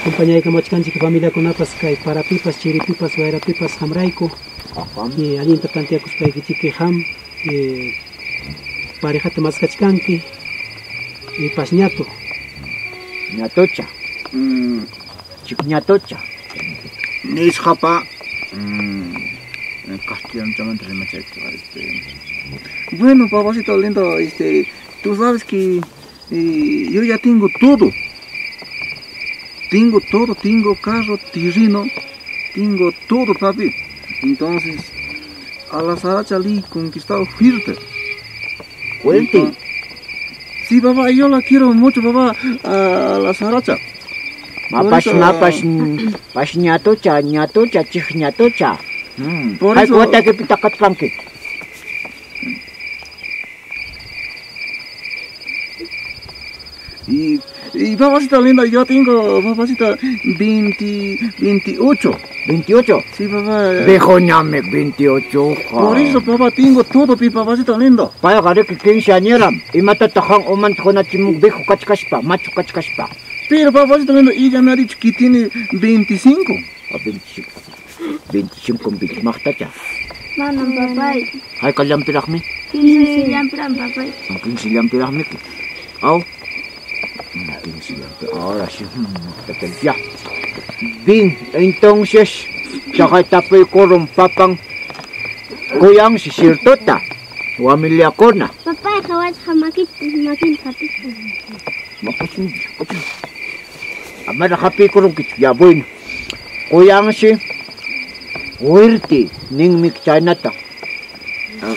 compañaykamuwachkanchik familiakunapas kay parapipas chiripipas wayrapipas qamrayku allinta tantiakuspaykichiki qam parejata maskachkanki pasñato. Ñatocha. Chikñatocha. Nisqapa castellano rimachayta Bueno, papacito lindo, tú sabes que yo ya tengo todo. Tengo todo, tengo carro, terreno, tengo todo, papi. Entonces, a la Saracha le he conquistado fuerte. ¿Fuerte? Sí, papá, yo la quiero mucho, papá, a la Saracha. Mapas, mapas, pas ñatocha, ñatocha, chikñatocha. Por eso... Ay, que pitacatkanki. Y papacita linda, yo tengo, papacita, 28. ¿28? Sí, papá. Viejo ñame, 28. Por eso, papá, tengo todo, pi, papacita lindo. Payqa riki quinceañera, imatataq qan umanta hunachimun viejo kachkaspa, macho kachkaspa. Pero, papacita lindo, ella me ha dicho que tiene 25. Ah, 25. 25 maqtacha. Manam, papay. Haykallampiraqmi? 15 llampiraqmi, papay. 15 llampiraqmi. Aw. Ahora sí, ya. Bien, entonces, chakatapuykurun papan kuyansi sirtuta, familiakuna. Papayqa wachqa makinta hap'isqa. Amara hap'ikurunkichu, ya bueno. Kuyansi wirti ninmi chaynata.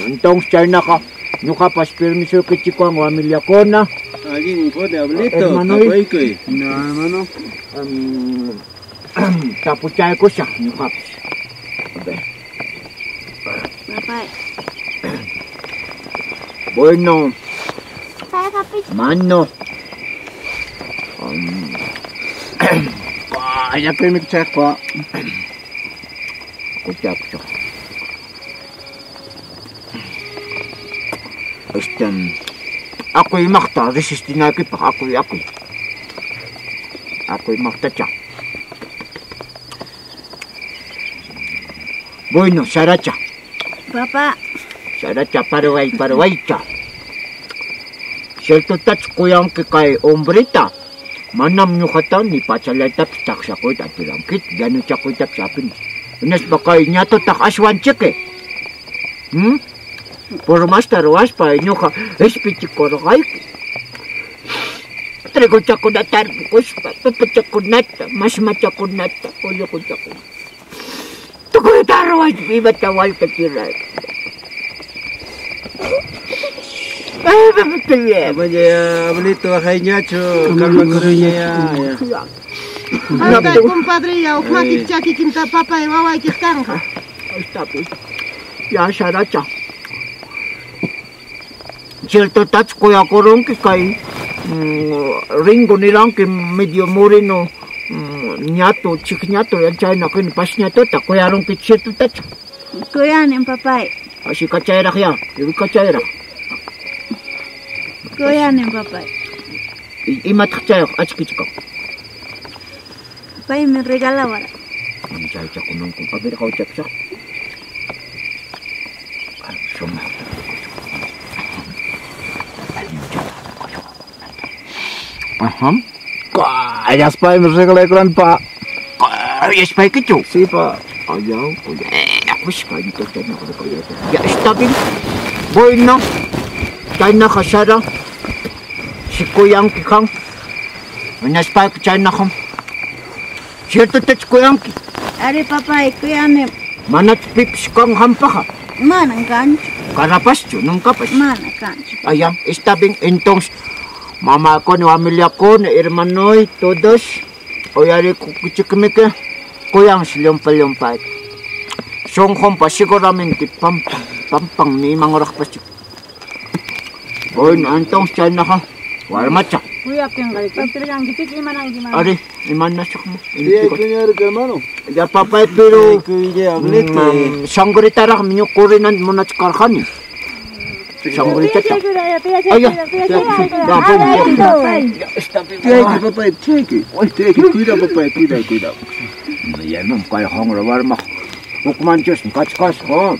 Entonces chaynaqa ñuqapas permisoykichikwan familiakuna. Allin pone abuelito, Hermano. tapuykuy. No, hermano. Tapuchaykusaq ñuqapas. A ver. Papá. Bueno, mano. Kayakuymi chaqpa. Kuchakusaq. Este, akuy maqta resistinaykipaq, akuy, akuy. Akuy maqtacha. Bueno, Saracha. Papá. Saracha paruway paruwaycha. Cierto kuyanki kay hombrita. Manam ñuqata ni pachallaytapis taqshakuyta atirankichu, yanuchakuytapis apini. Hinaspa kay ñatutaq aswanchiki. Por masta ruwaspa ñuqa ispichikurqayki. Trigochakunata tarpukuspa, papachakunata, masmachakunata, ullukuchakunata. Tukuyta ruwaspa imata wallkachirayki. Ay, papito bien. Vaya, abuelito, waqayñachu, calmakuruña ya. Hasta compadre, uqmatik chakikinta papay wawaykiq kanqa. Está bien. Ya, Saracha. Cierto tach kuyakurunki kay Ringo niranki medio moreno ñato, chikñato, chayna kini pasñatota kuyarunki cierto tach. Kuyanin, papay. Así kachayraq ya, kachayraq. Kuyanin, papay. Imataq chayaq achkichka. Paymi regalawara. Chaychakunanku, a ver, qawchapsaq. Sumaq. Ajá. Kayaspaymi regalaykuran pa. Kayaspaykichu? Sí, pa. Ayaw, Ya está bien. Bueno, chaynaqa Sara. Si kuyanki qan. Hinaspayki chaynaqa. Cierto tach kuyanki. Ari papay, kuyani. Manachu pipis kan hampaqa? Manan kanchu. Karapaschu, nuncapas. Mana kanchu. Ayan, está bien. Entonces, mamá con familia con hermano y todos. Oyari kuchikmike kuyan silumpa-lumpay. Songhon pa seguramente pampang pampang ni mangurak pa si. Bueno, entonces chaynaqa warmacha. Ari, imanasaq mo. Hermano. Ya papay, pero sangritaraqmi ñuqurinan munachkarqani. Sangrita. Ay, ya. Tiyayki, papay, tiyayki. Tiyayki, cuida, papay, cuida, cuida. Ya no kay hangra warmaq. Hukmanchus kachkasqa.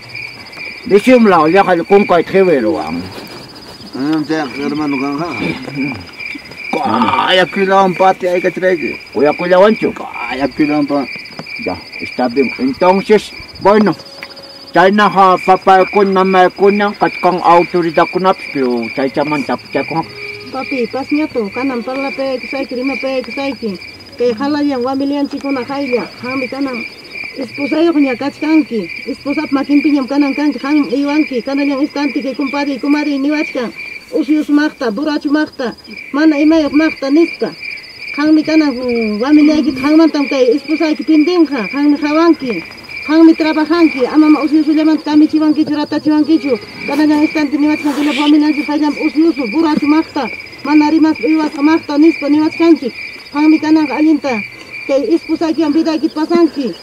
Disimla llaqal kunkay qhiwiruwan. Hermano kanja. Kayakuylawan pati aykachrayki. Kuyakuylawanchu. Kayakuylawan pa. Ya, está bien. Entonces, bueno, chaynaqa papaykuna, mamaykuna, kachkan autoridadkunapis, pero chaychaman tapuchaykunqa. Papi, pasñato, kanan parlapaykusayki, rimapaykusayki. Kay halallan familianchikkuna haylla, qammi kanan esposayuqña kachkanki, esposap makinpiñam kanan kanki, qam uywanki, kanallan instante kay kumpadre, kumadre niwachkan, usyusmaqta, burachumaqta, mana imayuqmaqta nispa. Qammi kanan familiaykita qammantam kay esposayki pindinqa, qammi hawanki, qammi trabajanki, amama usyusullamanta kamichiwankichu, ratachiwankichu, kanallan instante niwachkan kay familianchik hayllam usyusu, burachumaqta, mana rimaspa uywasqamaqta nispa niwachkanchik. Qammi kananqa allinta kay esposaykiwan vidaykita pasanki.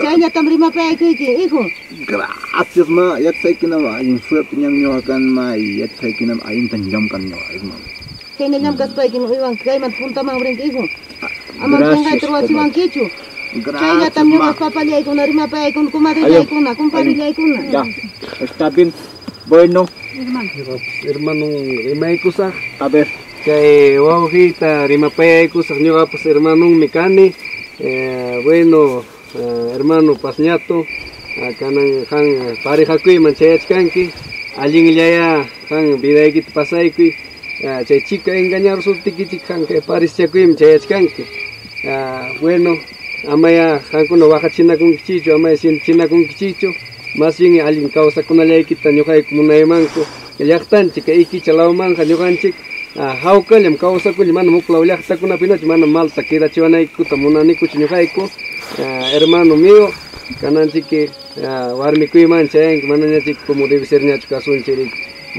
Chayllatam rimapaykuyki, hijo. Gracias, ma. Yachaykinam allin suerte ñam ñuqa kan, ma. Yachaykinam allinta llamkan ñuqa, hermano. Chayna llamkaspaykim uywanki, kaymanta puntaman rinki, hijo. Amam qunqayta ruwachiwankichu. Chayllatam ñuqa papallaykuna, rimapaykuna, kumadrillaykuna, kumpadrillaykuna. Ya, está bien. Bueno. Hermano, rimaykusaq. A ver. Kay wawqiyta rimapayaykusaq ñuqapas hermanonmi kani. Bueno, hermano Pasñato, kanan qan parejakuyman chayachkanki, allinllaya qan vidaykita pasaykuy, chay chica engañarusuptikichik qan kay parischakuyman chayachkanki. Bueno, amaya qankuna waqachinakunkichikchu, amaya sinchinakunkichikchu, más bien allin kawsakunallaykita ñuqayku munaymanku, llaqtanchik kay Iquicha lawmanqa ñuqanchik Hawkallam kawsakullam manam huk law llaqtakunapinachu manam malta quedachiwanaykuta munanikuchu ñuqayku. Hermano mío, kananchiki warmikuyman chayanki manañachiki como debe ser ñachu kasunchik.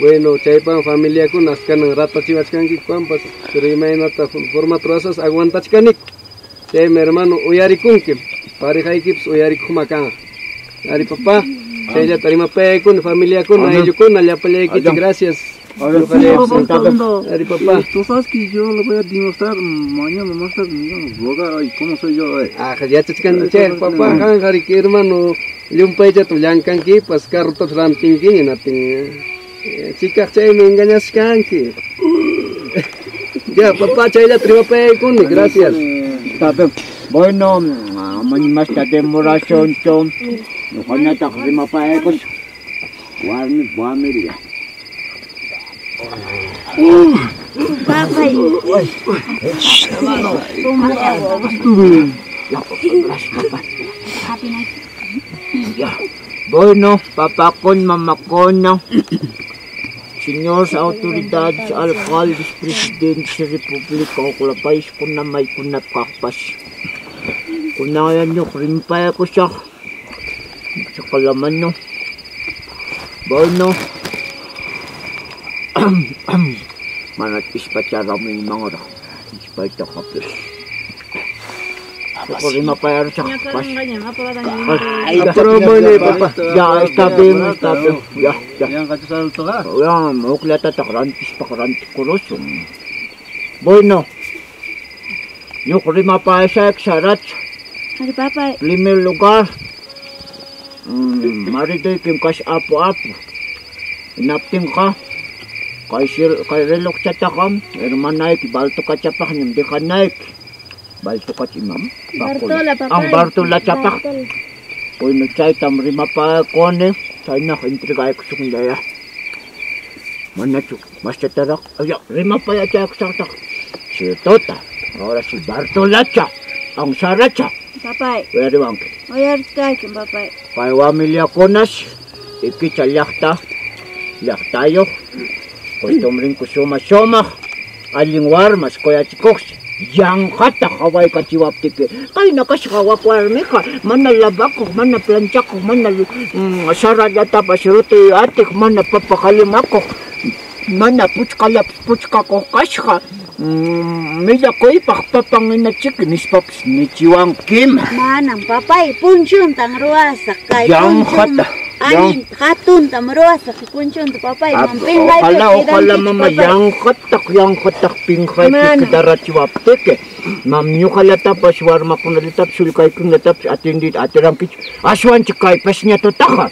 Bueno, chaypan familiakuna kanan ratachiwachkankiku pampas, pero imaynata forma ruwasas aguantachkaniku. Chaymi hermano uyarikunki, parejaykipas uyarikuqma kanqa. Ari papá, chayllata rimapayaykuna, familiakuna, ayllukuna, llapallaykichik, gracias. Ari papá. Tú sabes que yo lo voy a demostrar mañana más tarde, digamos, ay, ¿cómo soy yo? Ah, yachachkani chay, papá, qanqa hermano, llumpayllata llamkankipas, carrotapas rantinkiña, natin. Chikaq chaymi engañaskanki. Ya, papá, chayllata rimapayaykuni, gracias. Bueno, masta demoración, ñuqañataq rimapayaykus, warmi familia. Papay. Bueno, papá con mamá con, señores autoridades, alcaldes, presidentes de república, o país con na may kunapkapas. Kunayan nyo, rimpaya ko siya. Sa kalaman nyo. Bueno. Manat ispachara mo yung mga ra. Ispachara kapis. Ako rin mapayaro siya. Papa. Ya, está bien, está bien. Ya, ya. Ya, mauklata takrantis pakrantis kuruso. Bueno. Yo rin mapayaro siya, sarat. Ari papay. Primer lugar. Maridoy kim kas apo-apo. Inapting ka. Kay relok sa takam, hermanay, balto ka chapak, hindi ka naik. Balto ka imam. Bartola, papay. Ang Bartola chapak. Uy, nagchay, tamrima pa kone. Chay na, intrigay ko sundaya. Manacho, basta tarak. Ay, rima pa ya chay ko saktak. Si Tota, ahora si Bartola cha. Ang Sara cha. Papay. Uyariwangki. Uyariwangki, papay. Kay wamilya konas, ikicha llaqta, llaqtayo. Costumbrin kusuma soma, alin warmas kuyachikuqsi, yanqata hawaykatiwaptiki, kayna kasqa wak warmiqa, mana lavakuq, mana planchakuq, mana sarallatapas rutuy atiq, mana papa halimakuq, mana puchkallapas puchkakuq kasqa, millakuypaq papan inachiki nispapas nichiwankima. Manam papay, punchuntan ruwasaq kay yanqata. Alin hatuntam ruwasaq punchunta papay, Ojalá, ojalá mama yanqataq pinqayki quedarachiwaptiki. Mam ñuqallatapas warmakunallatapas sullkaykunallatapas atindiyta atirankichu. Aswanchik kay pasñatutaqa.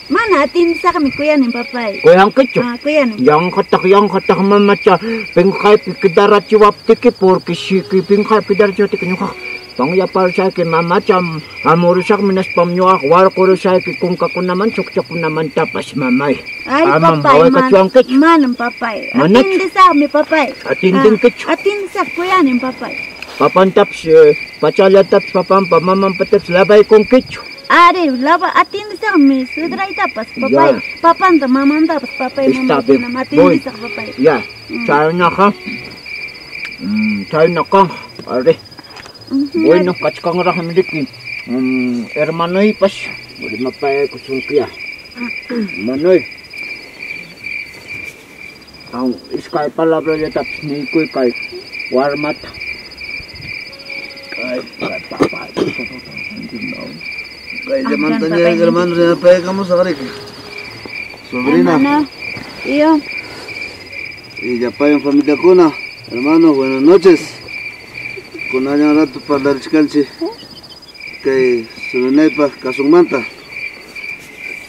Mana atindisaqmi kuyanin papay. Kuyankichu? Ah, kuyanin. Yanqataq mamacha pinqaypi quedarachiwaptiki porque si pinqaypi quedarachiwaptiki ñuqaqa Pangyaparsayki mamacham amurusaqmi naspam ñuqaq warqurusayki kunkakunaman chukchakunamantapas mamay. Ay Amam papay, hawaykachwankichu. manam papay. Manachu? Atindisaqmi papay. Atindinkichu? Atindisaq kuyanin papay. Papantapas pachallatapis papanpa mamanpatapas labaykunkichu. Ari, lava atindisaqmi sudraytapas papay. Papanta mamantapas papay Está bien. mamakunam atindisaq papay. Ya, chaynaqa. Chaynaqa. Ari. Bueno, kachkanraqmi riki. Hermanoypas rimapaykusunkiya. Hermanoy. Ang iskay palabrallatapas niykuy kay warmata. Kay papá. Kay llamantaña hermano rimapaykamusaq riki. Sobrina. Hermano, yo. Y llapayan familiakuna. Hermano, buenas noches. Kunañan rato parlarichkanchik kay sobrinaypaq kasunmanta.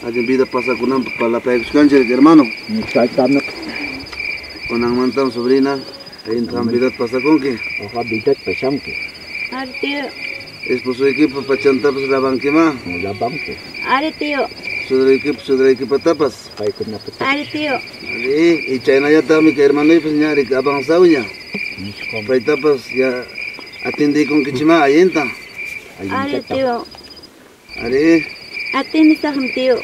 Allin vida pasakunanpaq parlapaykuchkanchik hermano. Chaytami. Kunanmantam sobrina, allintam vida pasakunki. Oja vida pasanki. Ari tío. Esposoykipa pachantapas lavankima. Lavanki. Ari tío. Sudraykipa sudraykipatapas. Paykunapatapas. Ari tío. Ari, y chaynallataqmi kay hermanoypas ña riki avanzawña. Paytapas ya atindiykunkichikma allinta. Ari tío. Ari. Atindisaqmi tío.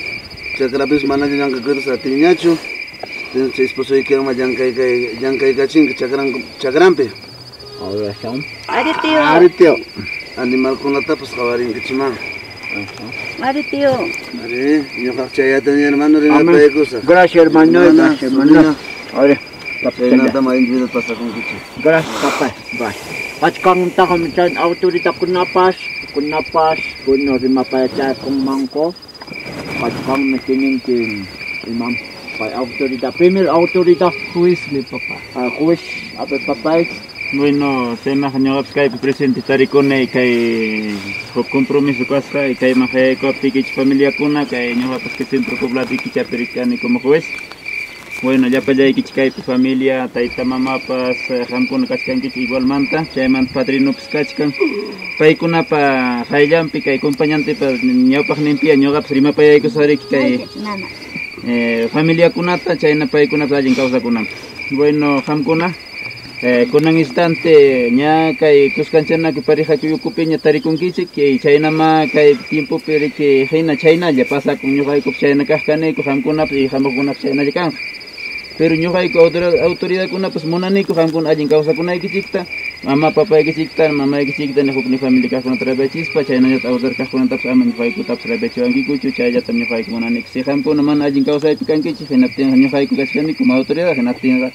Chakrapis manaña llamk'akuytas atinñachu. Chay esposoykiwanma llamkaykachinki chakranpi. Ari tío. Ari tío. Animalkunatapas qhawarinkichikman. Ari tío. Ari, ñuqaq chayataña hermano rimapaykusaq. Gracias hermano, gracias hermano. Ari. Chaynatam allinta pasakunkichik. Gracias papá. Bye. Pachkantaqa chay autoridadkunapas, kunapas, kuno rimapayachaykunmanku. Pachkanmi tininki imam pay autoridad, primer autoridad. Juez mi papá. Juez, a ver papá. Bueno, chaynaqa ñuqapas kaypi presente tarikuni kay huk compromiso kasqa y kayman hayaykuptiykichik familiakuna kay ñuqapas kay centro poblado Iquichapi rikani como juez. Bueno, llapallaykichik kaypi familia, tayta mamapas, qamkuna kachkankichik igualmanta, chaymanta padrinopas kachkan. Paykunapa hayllanpi kay compañantepa ñawpaqninpiya ñuqapas rimapayaykusariki kay familiakunata chayna paykunapas allin kawsakunanpaq. Bueno, qamkuna kunan instante ña kay kuskanchanaku parejakuy ukupiña tarikunkichik y chaynama kay tiempopi riki hina chaynalla pasakun ñuqaykupas chayna kaq kaniku qamkunapas y hamuqkunapas chaynalla kanqa. Pero ñuqayku autoridadkunapas munaniku qamkuna allin kawsakunaykichikta, mama papaykichikta, mamaykichikta ni hukni familia kaqkunata rabiachispa, chaynallataq autoridad kaqkunatapas ama ñuqaykutapas rabiachiwankikuchu, chayllatam ñuqayku munaniku. Si qamkuna mana allin kawsaypi kankichik, hinaptinqa ñuqayku kachkaniku como autoridad, hinaptinqa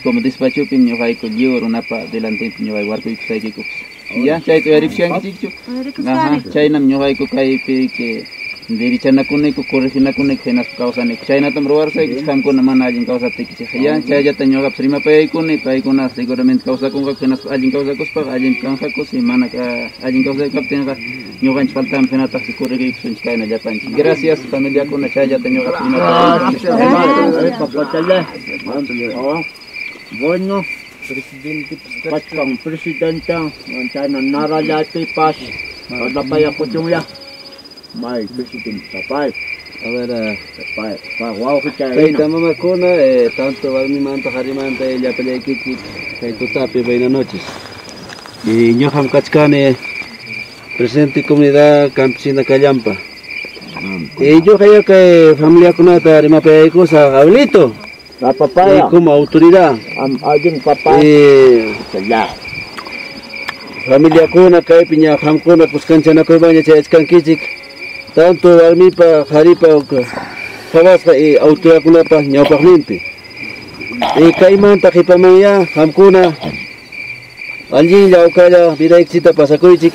como despachopim ñuqayku lliw runapa delantepi ñuqayku warkuykusaykikupas. Ya, chayta uyarikushankichikchu? Ajá, chaynam ñuqayku kaypi que dirichanakunayku, correginakunayku, hinaspa kawsanayku. Chaynatam ruwarusaykichik qamkuna mana allin kawsaptiykichik. Ya, chayllata ñuqapas rimapayaykuni, paykuna seguramente kawsakunqaku, hinaspa allin kawsakuspaqa allin kanqaku, si mana allin kawsaykaptinqa ñuqanchik faltanmi hinataqsi corregiykusunchik kayna llapanchik. Gracias familiakuna, chayllata ñuqapas rimapayaykuni. Bueno, presidente kachkan presidente, chayna narallapipas, parlapayakuchunya. May presidente papay. A ver, papay, wawqi chayna. Tayta mamakuna, tanto warmimanta qarimanta llapallaykichik kay tutapi buenas noches. Y ñuqam kachkani presidente comunidad campesina Callampa. Y ñuqa kay familiakunata rimapayaykusaq abuelito. La papaya. Y como autoridad. Allin papá. Familiakuna kaypi ña qamkuna kuskanchanakuymanya chayachkankichik. Tanto warmipa, qharipa, qhawasqa y autoridadkunapa ñawpaqninpi. Y kaymanta qhipamanya qamkuna allinlla uqalla vidaykichikta pasakuychik.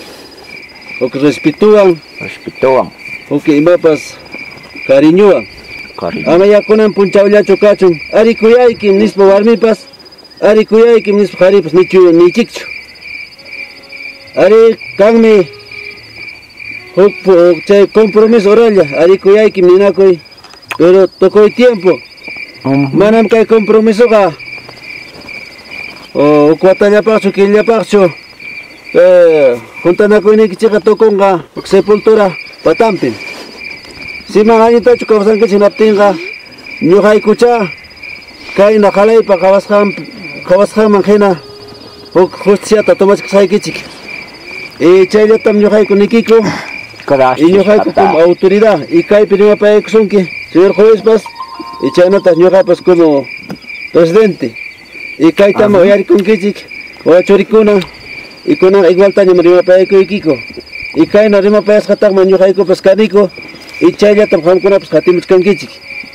Huk respetuwan. Respetuwan. Huk imapas cariñuwan. Ama yakunan punchawllachu kachun ari kuyaykim nispa warmipas, ari kuyaykim nispa qharipas nichu nichikchu. Ari kanmi huk chay compromiso oralla, ari kuyaykim ninakuy, pero tukuy tiempo. Manam kay compromisoqa huk watallapaqchu killapaqchu juntanakuynikichikqa tukunqa huk sepultura patanpim. Siman allintachu kawsankichik hinaptinqa ñuqaykucha kayna qalaypa qhawasqanman hina huk justiciata tomachkasqaykichik. Y chayllatam ñuqayku nikiku. Y ñuqayku como autoridad y kaypi rimapayaykusunki señor juezpas y chaynataq ñuqapas como presidente. Y kaytama uyarikunkichik wawachurikuna y kunan igualtañam rimapayaykuykiku. Y kayna rimapayasqataqman ñuqaykupas kaniku. Y chayllatam qamkunapas qatimuchkankichik.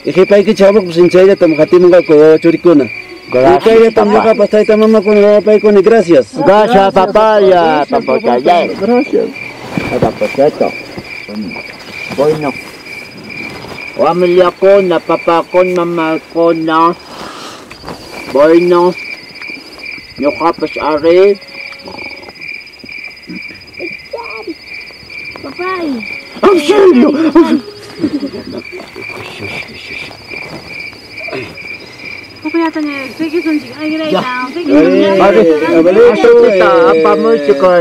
Y qhipaykichik hamuqpas chayllatam qatimunqaku wawachurikuna. Y kayllatam ñuqapas tayta mamakuna rimapaykuni. Gracias. Gracias papaya, papaya. Gracias. Papacito. Bueno. Familia ko, na papa ko, mama ko na. Bueno. Ñuqapas ari. Papay. ¡Auxilio!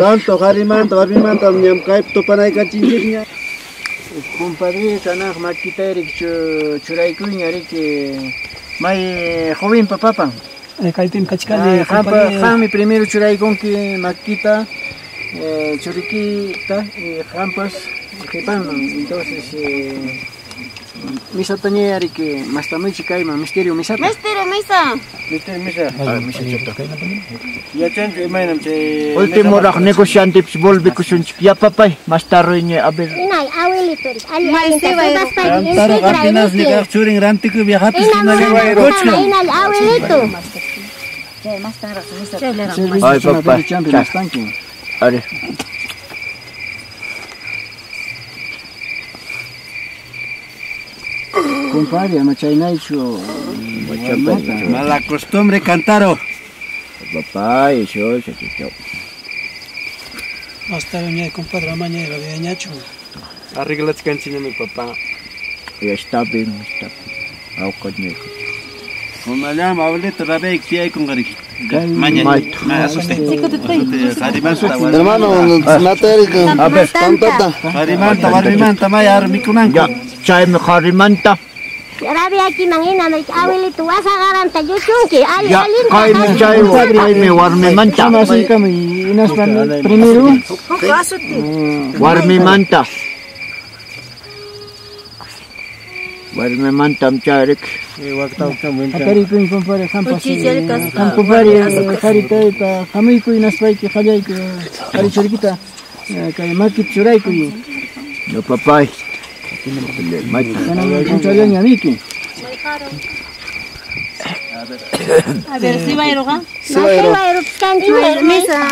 Tanto qarimanta warmimanta ñam kaypi tupanaykachinchikña. Compadre, kanaq makita riki churaykuyña riki may jovenpa papan. Kaypim kachkani. Qammi primero churaykunki makita churikita qampas qhipanman. Entonces Misataña riki mastamichi kayman misterio misata. Misterio misa. Misterio misa. Yachanchu imaynam chay Último raq negociantepis volvikusunchik ya papay mastaruña a ver. Inay abuelito Tantaro apenas nikaq churin rantikuy viajapis Inay abuelito. Ay papá. Are. Compadre, ama chaynaychu. Mala costumbre Cantaro. Papá, eso, eso, eso. Mastaruña compadre amaña rabiañachu. Arreglachkanchikñami mi papá. Ya está bien, está bien. Awqañayku. Kunallam abuelito rabiayki tiyaykunqariki. Maña, Hermano, matarico. A ver, tantata. Qarimanta, warmimanta maya armikunanku. Ya, chaymi qarimanta. Rabiaykiman hinam abuelito wasaqaranta lluchunki. Ali Ya, allinta. kaymi chay kaymi warmimanta. Así hinaspa primero. Warmimanta. Warmimantam chayrik. Hatarikuy compadre, hampas. Ham compadre, haritayta hamuykuy hinaspayki qallaykuy qari churikita kay makit churaykuy. No papay. Kanan punchallaña miki. A ver, Sibayruqa.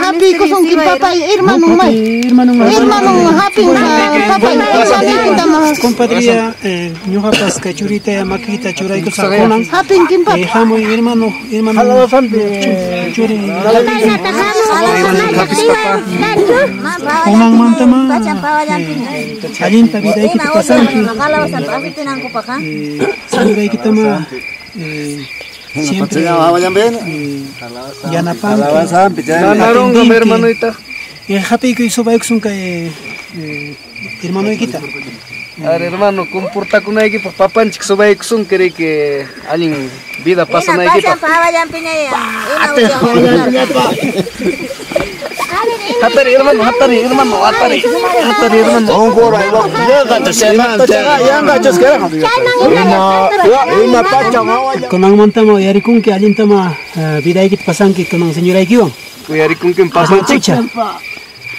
Hapiykusunki papay, hermano may. Hermano Hermano hapin papay. Compadre, ñuqapas kay churita makita churaykusaqkunan. Hapinkin papay. Hamuy hermano, hermano. Churi. Kunanmantama allinta vidaykita pasanki. Señoraykitama siempre yanapanki. Nanaronqa mi hermanoyta. Hapiykuy subaykusun kay hermanoykita. A ver, hermano, comportakunaykipaq papanchik subaykusunki riki allin vida pasanaykipaq. Hatari hermano, hatari hermano, hatari. Hatari hermano. Kunanmantama uyarikunki allintama vidaykita pasanki kunan señoraykiwan. Uyarikunki papanchik.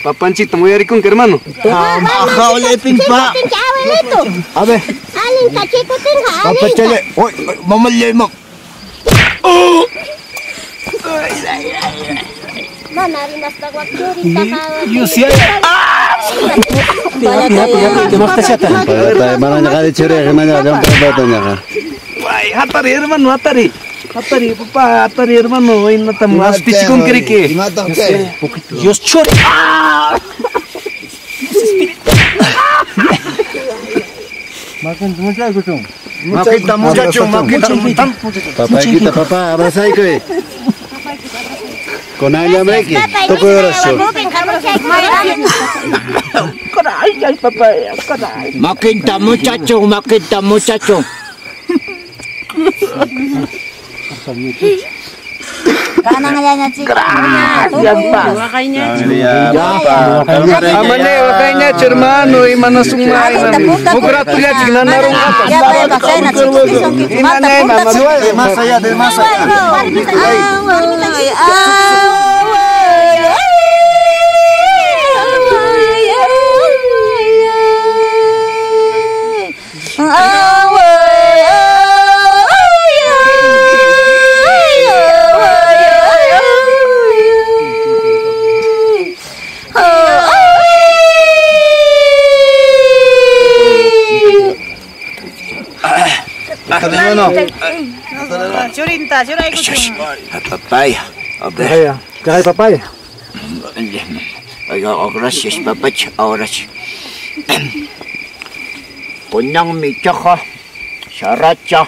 Papanchikta uyarikunki hermano. Abuelito. A ver. Allinta chikutinqa, allinta. Papachale, oy, mamallay mo. Mana rinaspa wak churita Dios ya. Ay, hatari hermano, hatari. Hatari papá, hatari hermano, inatam astichikunki riki. Dios churi. ¡Ah! Makita muchacho, makita. Papaykita papá, abrazaykuy. Con alambreki, tukuy oración. Makinta muchacho, makinta muchacho. Amane waqayñachu hermano, imanasunmay. Huk ratullachik nanarunqapas. Más allá del más allá. Churinta, churaykuchun. Papaya. A ver. Kay papaya. Oiga, gracias papacha, ahora sí. Kunang michaja, saracha.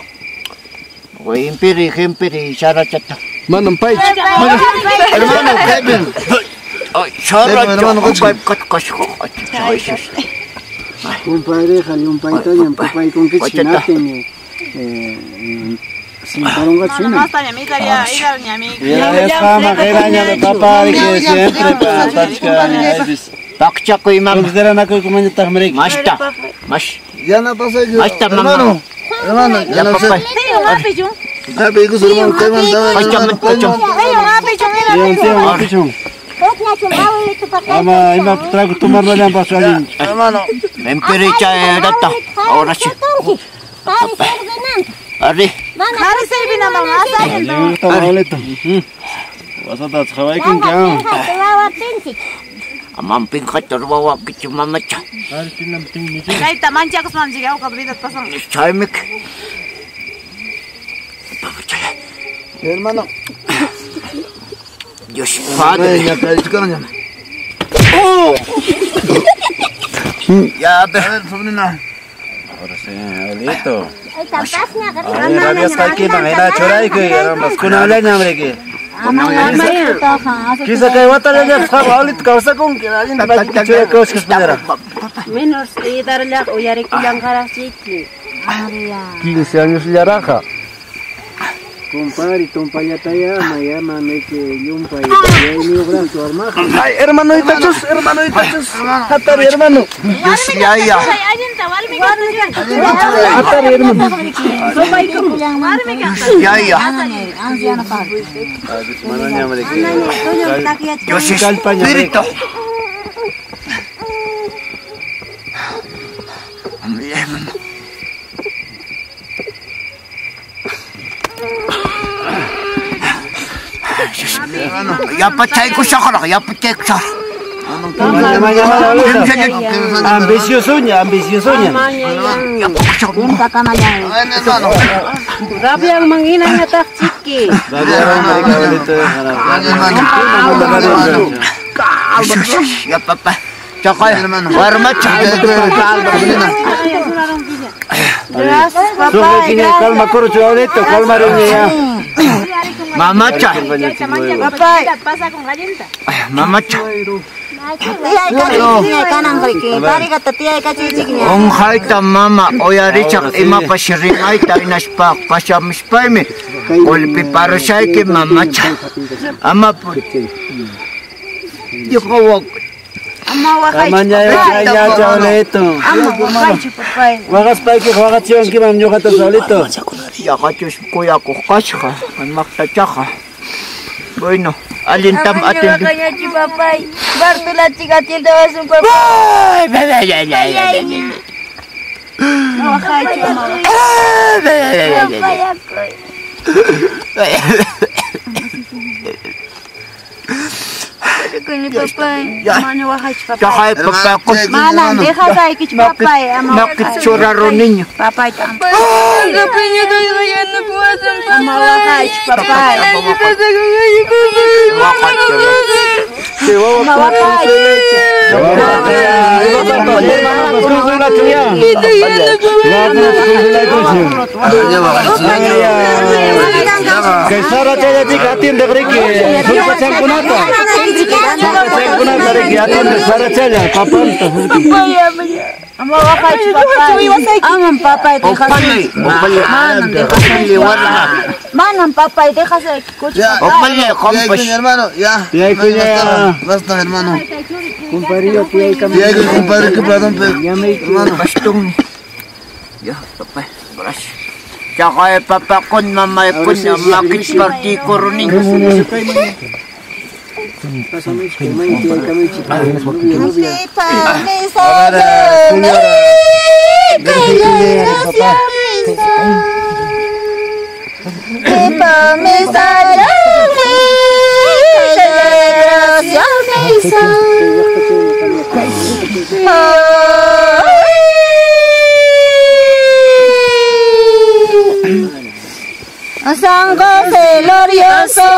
Impiri, impiri, sarachata. Manam paychu. Hermano, Kevin. Ay, saracha. Hermano, Compadre, llumpaytañam papaykunkichik hinaptin sinparunqachu hina. Pakchakuy mama. Consideranakuykumanñataqmi riki. Mashta, mash. Yanapasayki. Ahí está, mamá. Hermano. Hermano, Ya, papá. Hapi, hermano, Pacha, pacha. Ama ima trago tomar llapas allin. Hermano. Empiricha data. Ahora sí. Ari. Ari servina mamá. Abuelito. Wasata chawaykunki. Amam pinqata ruwawankichu mamacha. Chayta manchakusman chika vida pasan. Chaymik. Hermano. Dios padre. ¡Oh! Ya, a ver, sobrina. Ahora sí, abuelito. Ay, rabiasqaykiman hina churaykuy, kunanllaña hambriki. Quizá kay watallalla qam abuelito kawsakunki, allinta churakushkaspallara. Menos idarllaq uyarikullanqaraq chiki. 15 años llaraja. Compadre, tumpallataya, mayama, meke, llumpay, yayniyuqraqchu armaqa. Ay, hermano itachus, hermano itachus. Hatari, hermano. Dios yaya. Hatari, hermano. Yaya. Dios espíritu. Yapachaykusaqraq, yapachaykusaqraq. Ambiciosoña, ambiciosoña. Rabianman hinañataq chiki. Ya papá. Chaqay, warmacha. Gracias, papá. Calma, corcho, abuelito, calma, ya. Mamacha. Papá. Pasa con galleta. Mamacha. Onjayta mama uyarichaq imapas rimayta hinaspa pashamuspaymi qulpiparusayki mamacha. Ama ñuqawan Ama waqaychu. Amaña abuelito. Ama waqaychu papay. Waqaspayki waqachiwankiman ñuqata abuelito. Yaqachus kuyakuq kasqa maqtachaqa. Bueno, allintam atindi. Waqañachu papay. Bartolachik atiendawasun papay. Waqaychu Papay. Papay. Mana waqaychu papay. Chaqay papay. Manam dejasaykichu papay. Ama Maki churaro niño. Papay. Ama waqaychu papay. Ama waqaychu. Kay Sara chayachik atiende riki sulpachankunata. Sulpachankunata riki atiende Sara chaya papanta. Ama waqaychu papay. Amam papay dejasayki. Manam dejasayki. Manam papay dejasayki kuchu Opale, compas. Hermano, ya. Basta, hermano. Compadre, Tiyaykuy, compadre, que perdón, hermano. Bastón. Ya, papá. Gracias. Chaqay papá kun mamay kun makit partikuruni. San José glorioso,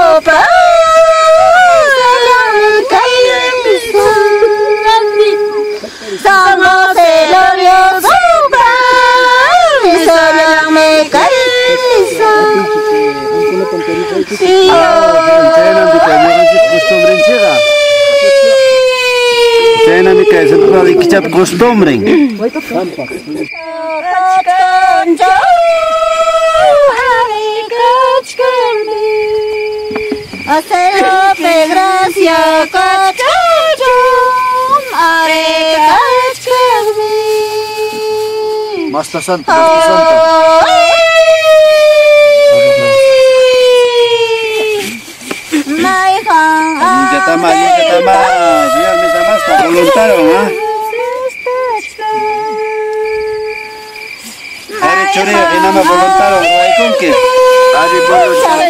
San José glorioso, Costumbre. Hacerme gracia, Masta santa, masta santa. Allinchatama, allinchatama, señor Misa Masta, voluntario, ¿ah? Ari churi, hinama voluntario, ruwaykunki. Ari voluntario.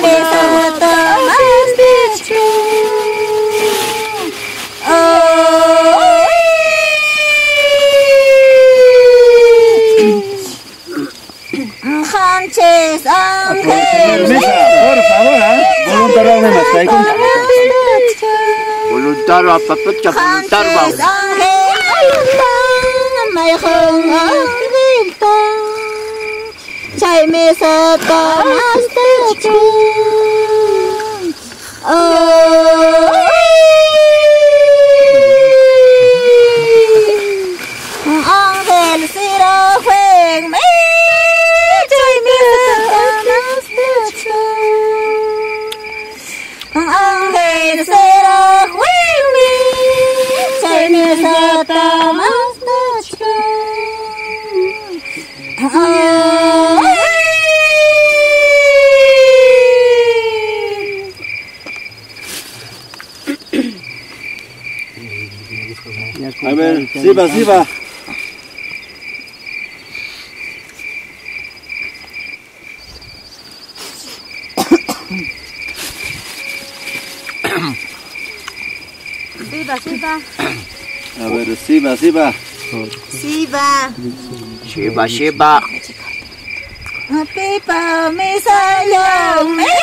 Señor Misa, por favor, ¿ah? Voluntario, mastaykunki. Voluntario, papacha, voluntario. Chay mesa Ángel Sirajuen, chay mesa Ángel Sirajuen, chay mesa. A ver, Siba, Siba. Siba, Siba. A ver, Siba, Siba. Siba. Siba, Siba. Pipa misa yo me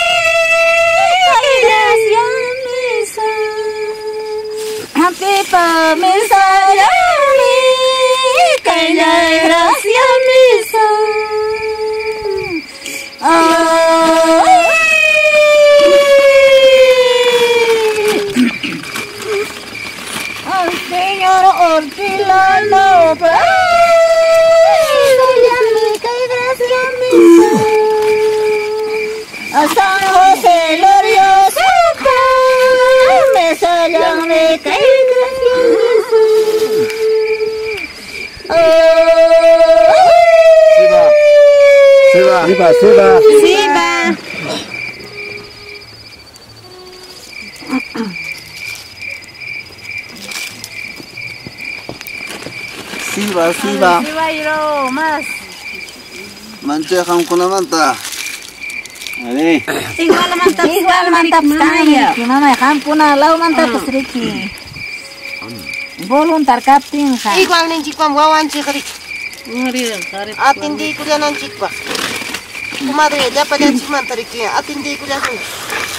Pipa misa yo me gracia misa. Al Señor Ortilano, a San José glorioso, me me Siba, Siba, Siba, Siba. Siba, Siba. Siba, iro, más. Mancha hamkunamanta. Ale. Igual manta mama hamkuna lawmantapas riki. Voluntar kaptinqa. Igual ninchikwan wawanchik riki. Atindiykullananchikpaq. Comadre, llapallanchikmanta riki atindiykullasun.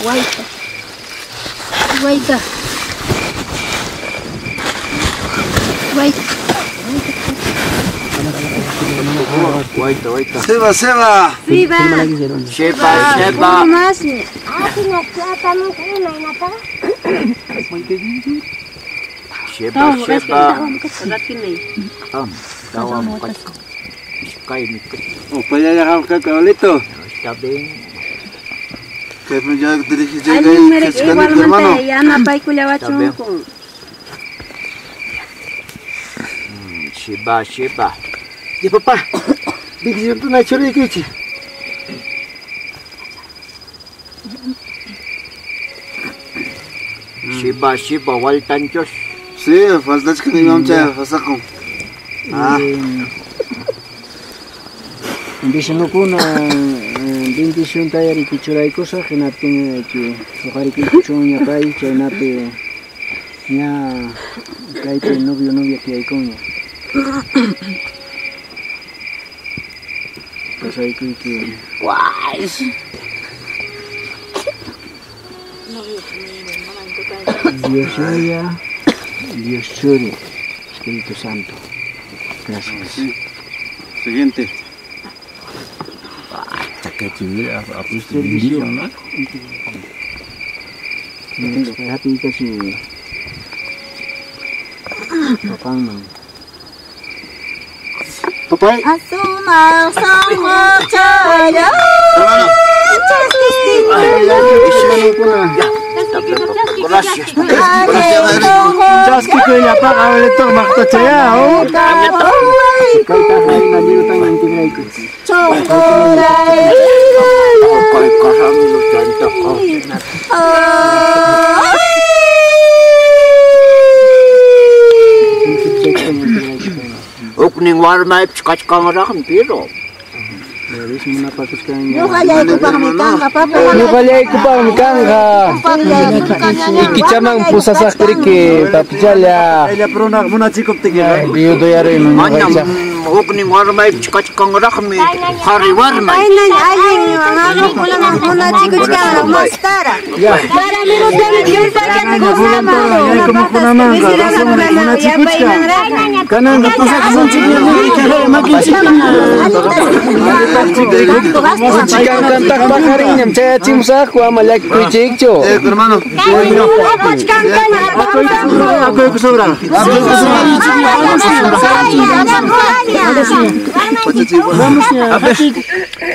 Wayta. Wayta. Wayta. Wayta, wayta. Seba, Seba. Seba. Seba, Seba. Seba, Seba. Upayaya Está bien. Jefe, ya te dije, llega y hermano. Seba, Seba. Ya papá, bendición tu nachorikichi. Seba, Seba, waltanchos. Sí, falta que ni vamos a pasar con. Ah. Bendicionukuna, bendición tayariki churaykusaq, hinaptin huqarikikuchunña pay, chaynapi ña kaypi novio novia tiyaykunña. Pasaykuyki. Guays. Dios Yaya, Dios Churi, Espíritu Santo. Gracias. Sí. Siguiente. Papá. Gracias. Chaskikuyllapaq abuelito maqtachaya. Kayta reina lliwtan ñañayku. Huknin warmaypas kachkanraqmi pero. Ñuqallaykupaqmi kanqa, papá. Ñuqallaykupaqmi kanqa. Ikichaman pusasaqriki, papichala. Viudoyaruyman ñuqaychaq. Huknin warmaypas kachkanraqmi, qhari warmay. Kaynan allin abukunaman munachikuchkanraq mastara. Kananqa pusakusunchikña Chikanqantaq paqarinñam chayachimusaqku ama llakikuychikchu. Hermano.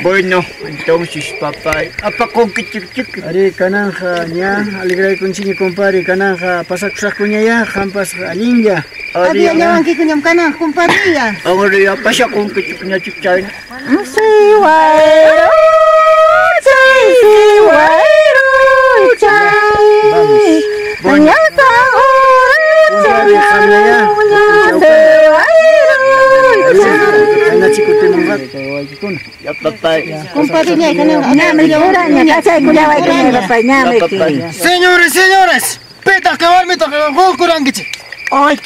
Bueno, entonces papá, apakunkichik. Ari kananja ña alegraykunchikña compadre kananja pasakusaqkuña ya qampas allinlla. Adiyallawankikuñam kananja compadre. Ari pasakunkichikñachik chayna. Señores, señores, pitaq kay warmita qunqurankichik. Ay,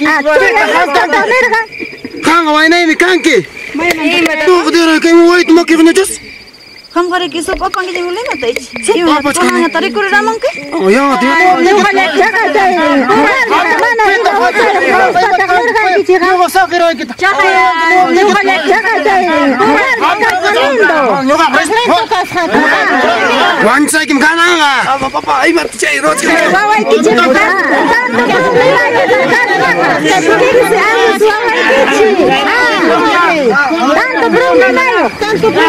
qanqa waynaymi kanki. Tuqdira kay wawayta makiyqñachus. Qamqariki sup apankichik limata ichi. Imakunata rikuriramunki? Wanchaykim kananqa. Papá, imata chay ruwachkan.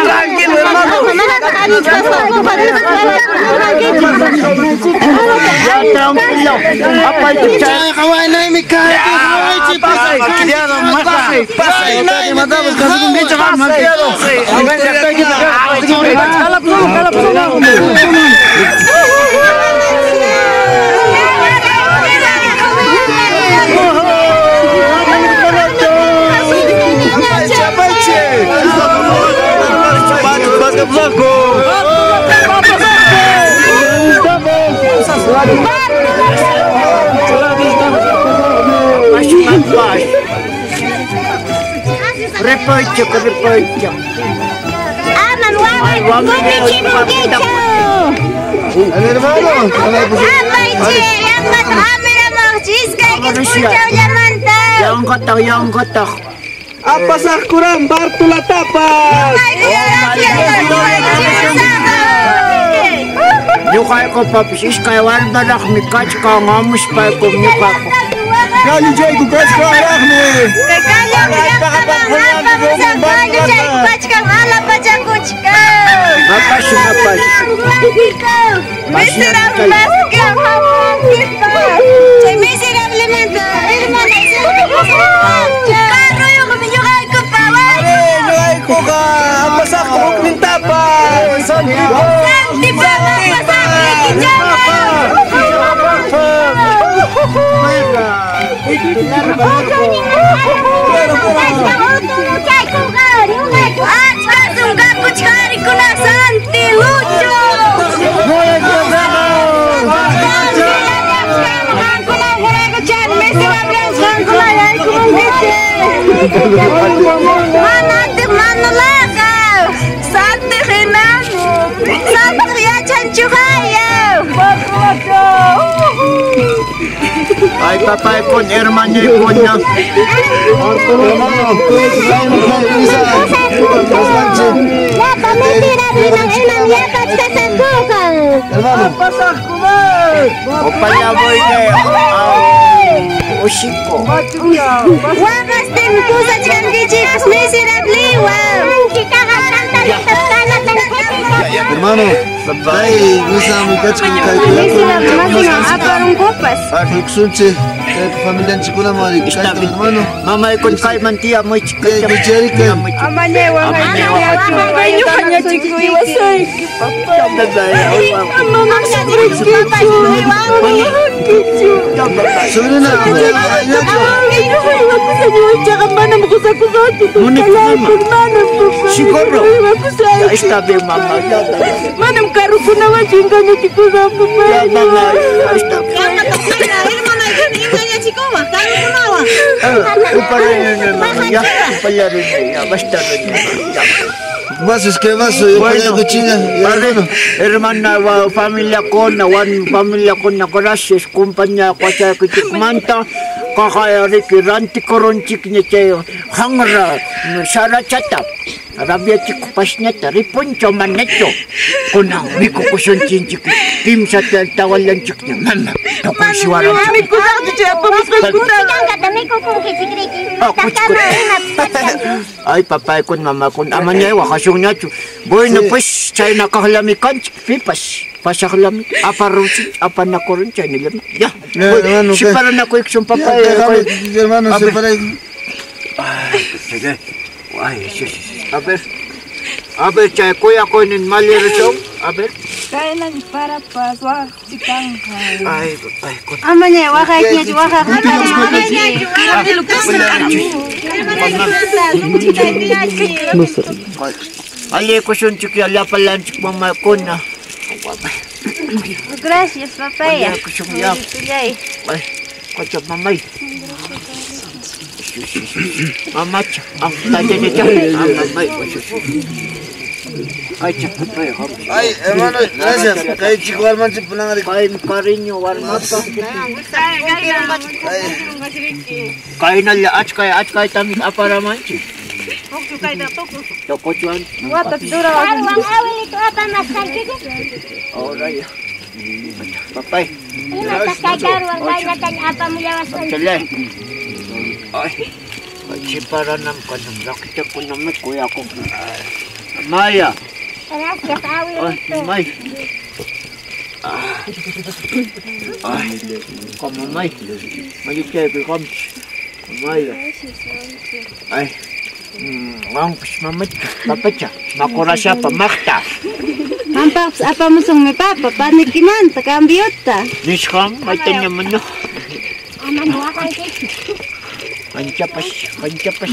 Tranquilo, hermano. Tranquilo. Chayqa waynaymi kanki. Repoychuk, repoychuk. Aman wawan, kutichimunkichu. Hermano, Apaychi, yanqata hamiramuqchi, iskaykichik punchawllamanta. Yanqataq, yanqataq. Apasaqkuran Bartolatapas. Ñuqaykupapas iskay warmaraqmi kachkan amuspaykum ñuqaku. Kalluchayku kachkanraqmi. Mapash, mapash. Ñuqaykuqa apasaqku huknin tapas. Ay, papá, con hermano y con Waqastin pusachkankichik miserable. Hermano, kay misa kachkan kay aparunkupas. Aksunchi, kay familianchikuna mari kayta hermano. Mamay kun kayman tiya Kay kucharika. Amañay waqaychu. Ñuqañachikuyawasayki papá. Manam sufrikichu. Waqankichu. Sobrina, Manam kusakusachu. Siguro. Ya está bien, mamá. Ya, ya, ya. Manam carrukunawanchu engañachikusaq papá. Ya, mamá. Ya está bien. Engañachikuwan, carrukunawan. Upallarina, ya. Upallarina, ya. Basta, ya. Vasos que vaso, yo Bueno, kuchina. Hermana, wa familia kona, wan familia kona, gracias, compañía, kwasa kichikmanta, kakaya riki ranti koronchik niya chayo, hangra, sarachata, rabia chiku pasneta, riponcho manecho, kunang miku kusun chinchik, kimsa tawalan chik niya, mama, tokong siwaran chik. Ay, papay kun, mama kun, ama niya, wakasyon niya. Bueno, pues, chay nakahlami kanchik, pipas. Pasaklami, aparusin, apanakoron, chay nilami. Ya, hermano, si para na ko iksong papay. Hermano, A se ver. para. Ay, sige. Ay, sí, sí, sí. A ver, chay, kuya ko nin malirisong. A ver. Kaynan para paswaqchikanqa. Ay, papay kun. Amañay waqaykiñachu waqaq. Ali ko sun chik ya lapalan chik mama kun na. Gracias, papaya. Ay, kusog ya. Abuelitollay. Ay, kacha mamay. Mamacha, ang tanya niya. Ang mamay. Kacha papay. Ay, hermano, gracias. Kay chico almanchi punangari. Kay cariño warmapa. Kay na la ach kay ach kay tamit aparamanchi. Tokochuan. Karwan abuelito apamasqanchik. Ahora ya. Papay. Imataq kay karwan kaynataña apamullawasqanchik. Chale. Ay. Ay, paranam kanam rakita ko naman kuya ko. Maya. Gracias, Ay, abuelito. may. Ay, kamamay. Malichay ko kam. Maya. Ay. Ang mamit papacha. Makurasya pamakta. Qampaqpas apamusunmi papa, panikimanta, cambiota. Nishkam, may tanya man no. Amam waqaykichu. Anchapas, anchapas.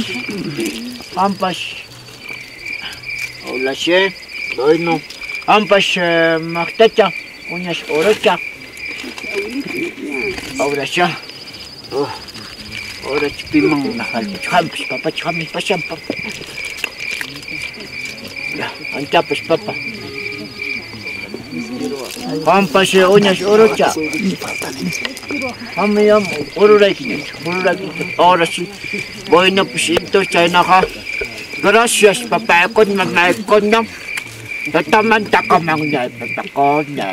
Ampas. Hola, she. Bueno. Ampas maktacha. Uñas orocha. Ahora siya. Oh. Ahora chipimang nakal. Champas, papa, champas, pasyam, papa. Ya, anchapas, papa. Ampas uñas orocha. Amayam, oruraki, oruraki. Ahora sí. Bueno, pues entonces naka. Gracias, papá, con mamá, con no. Tataman takamang na, papá, con na.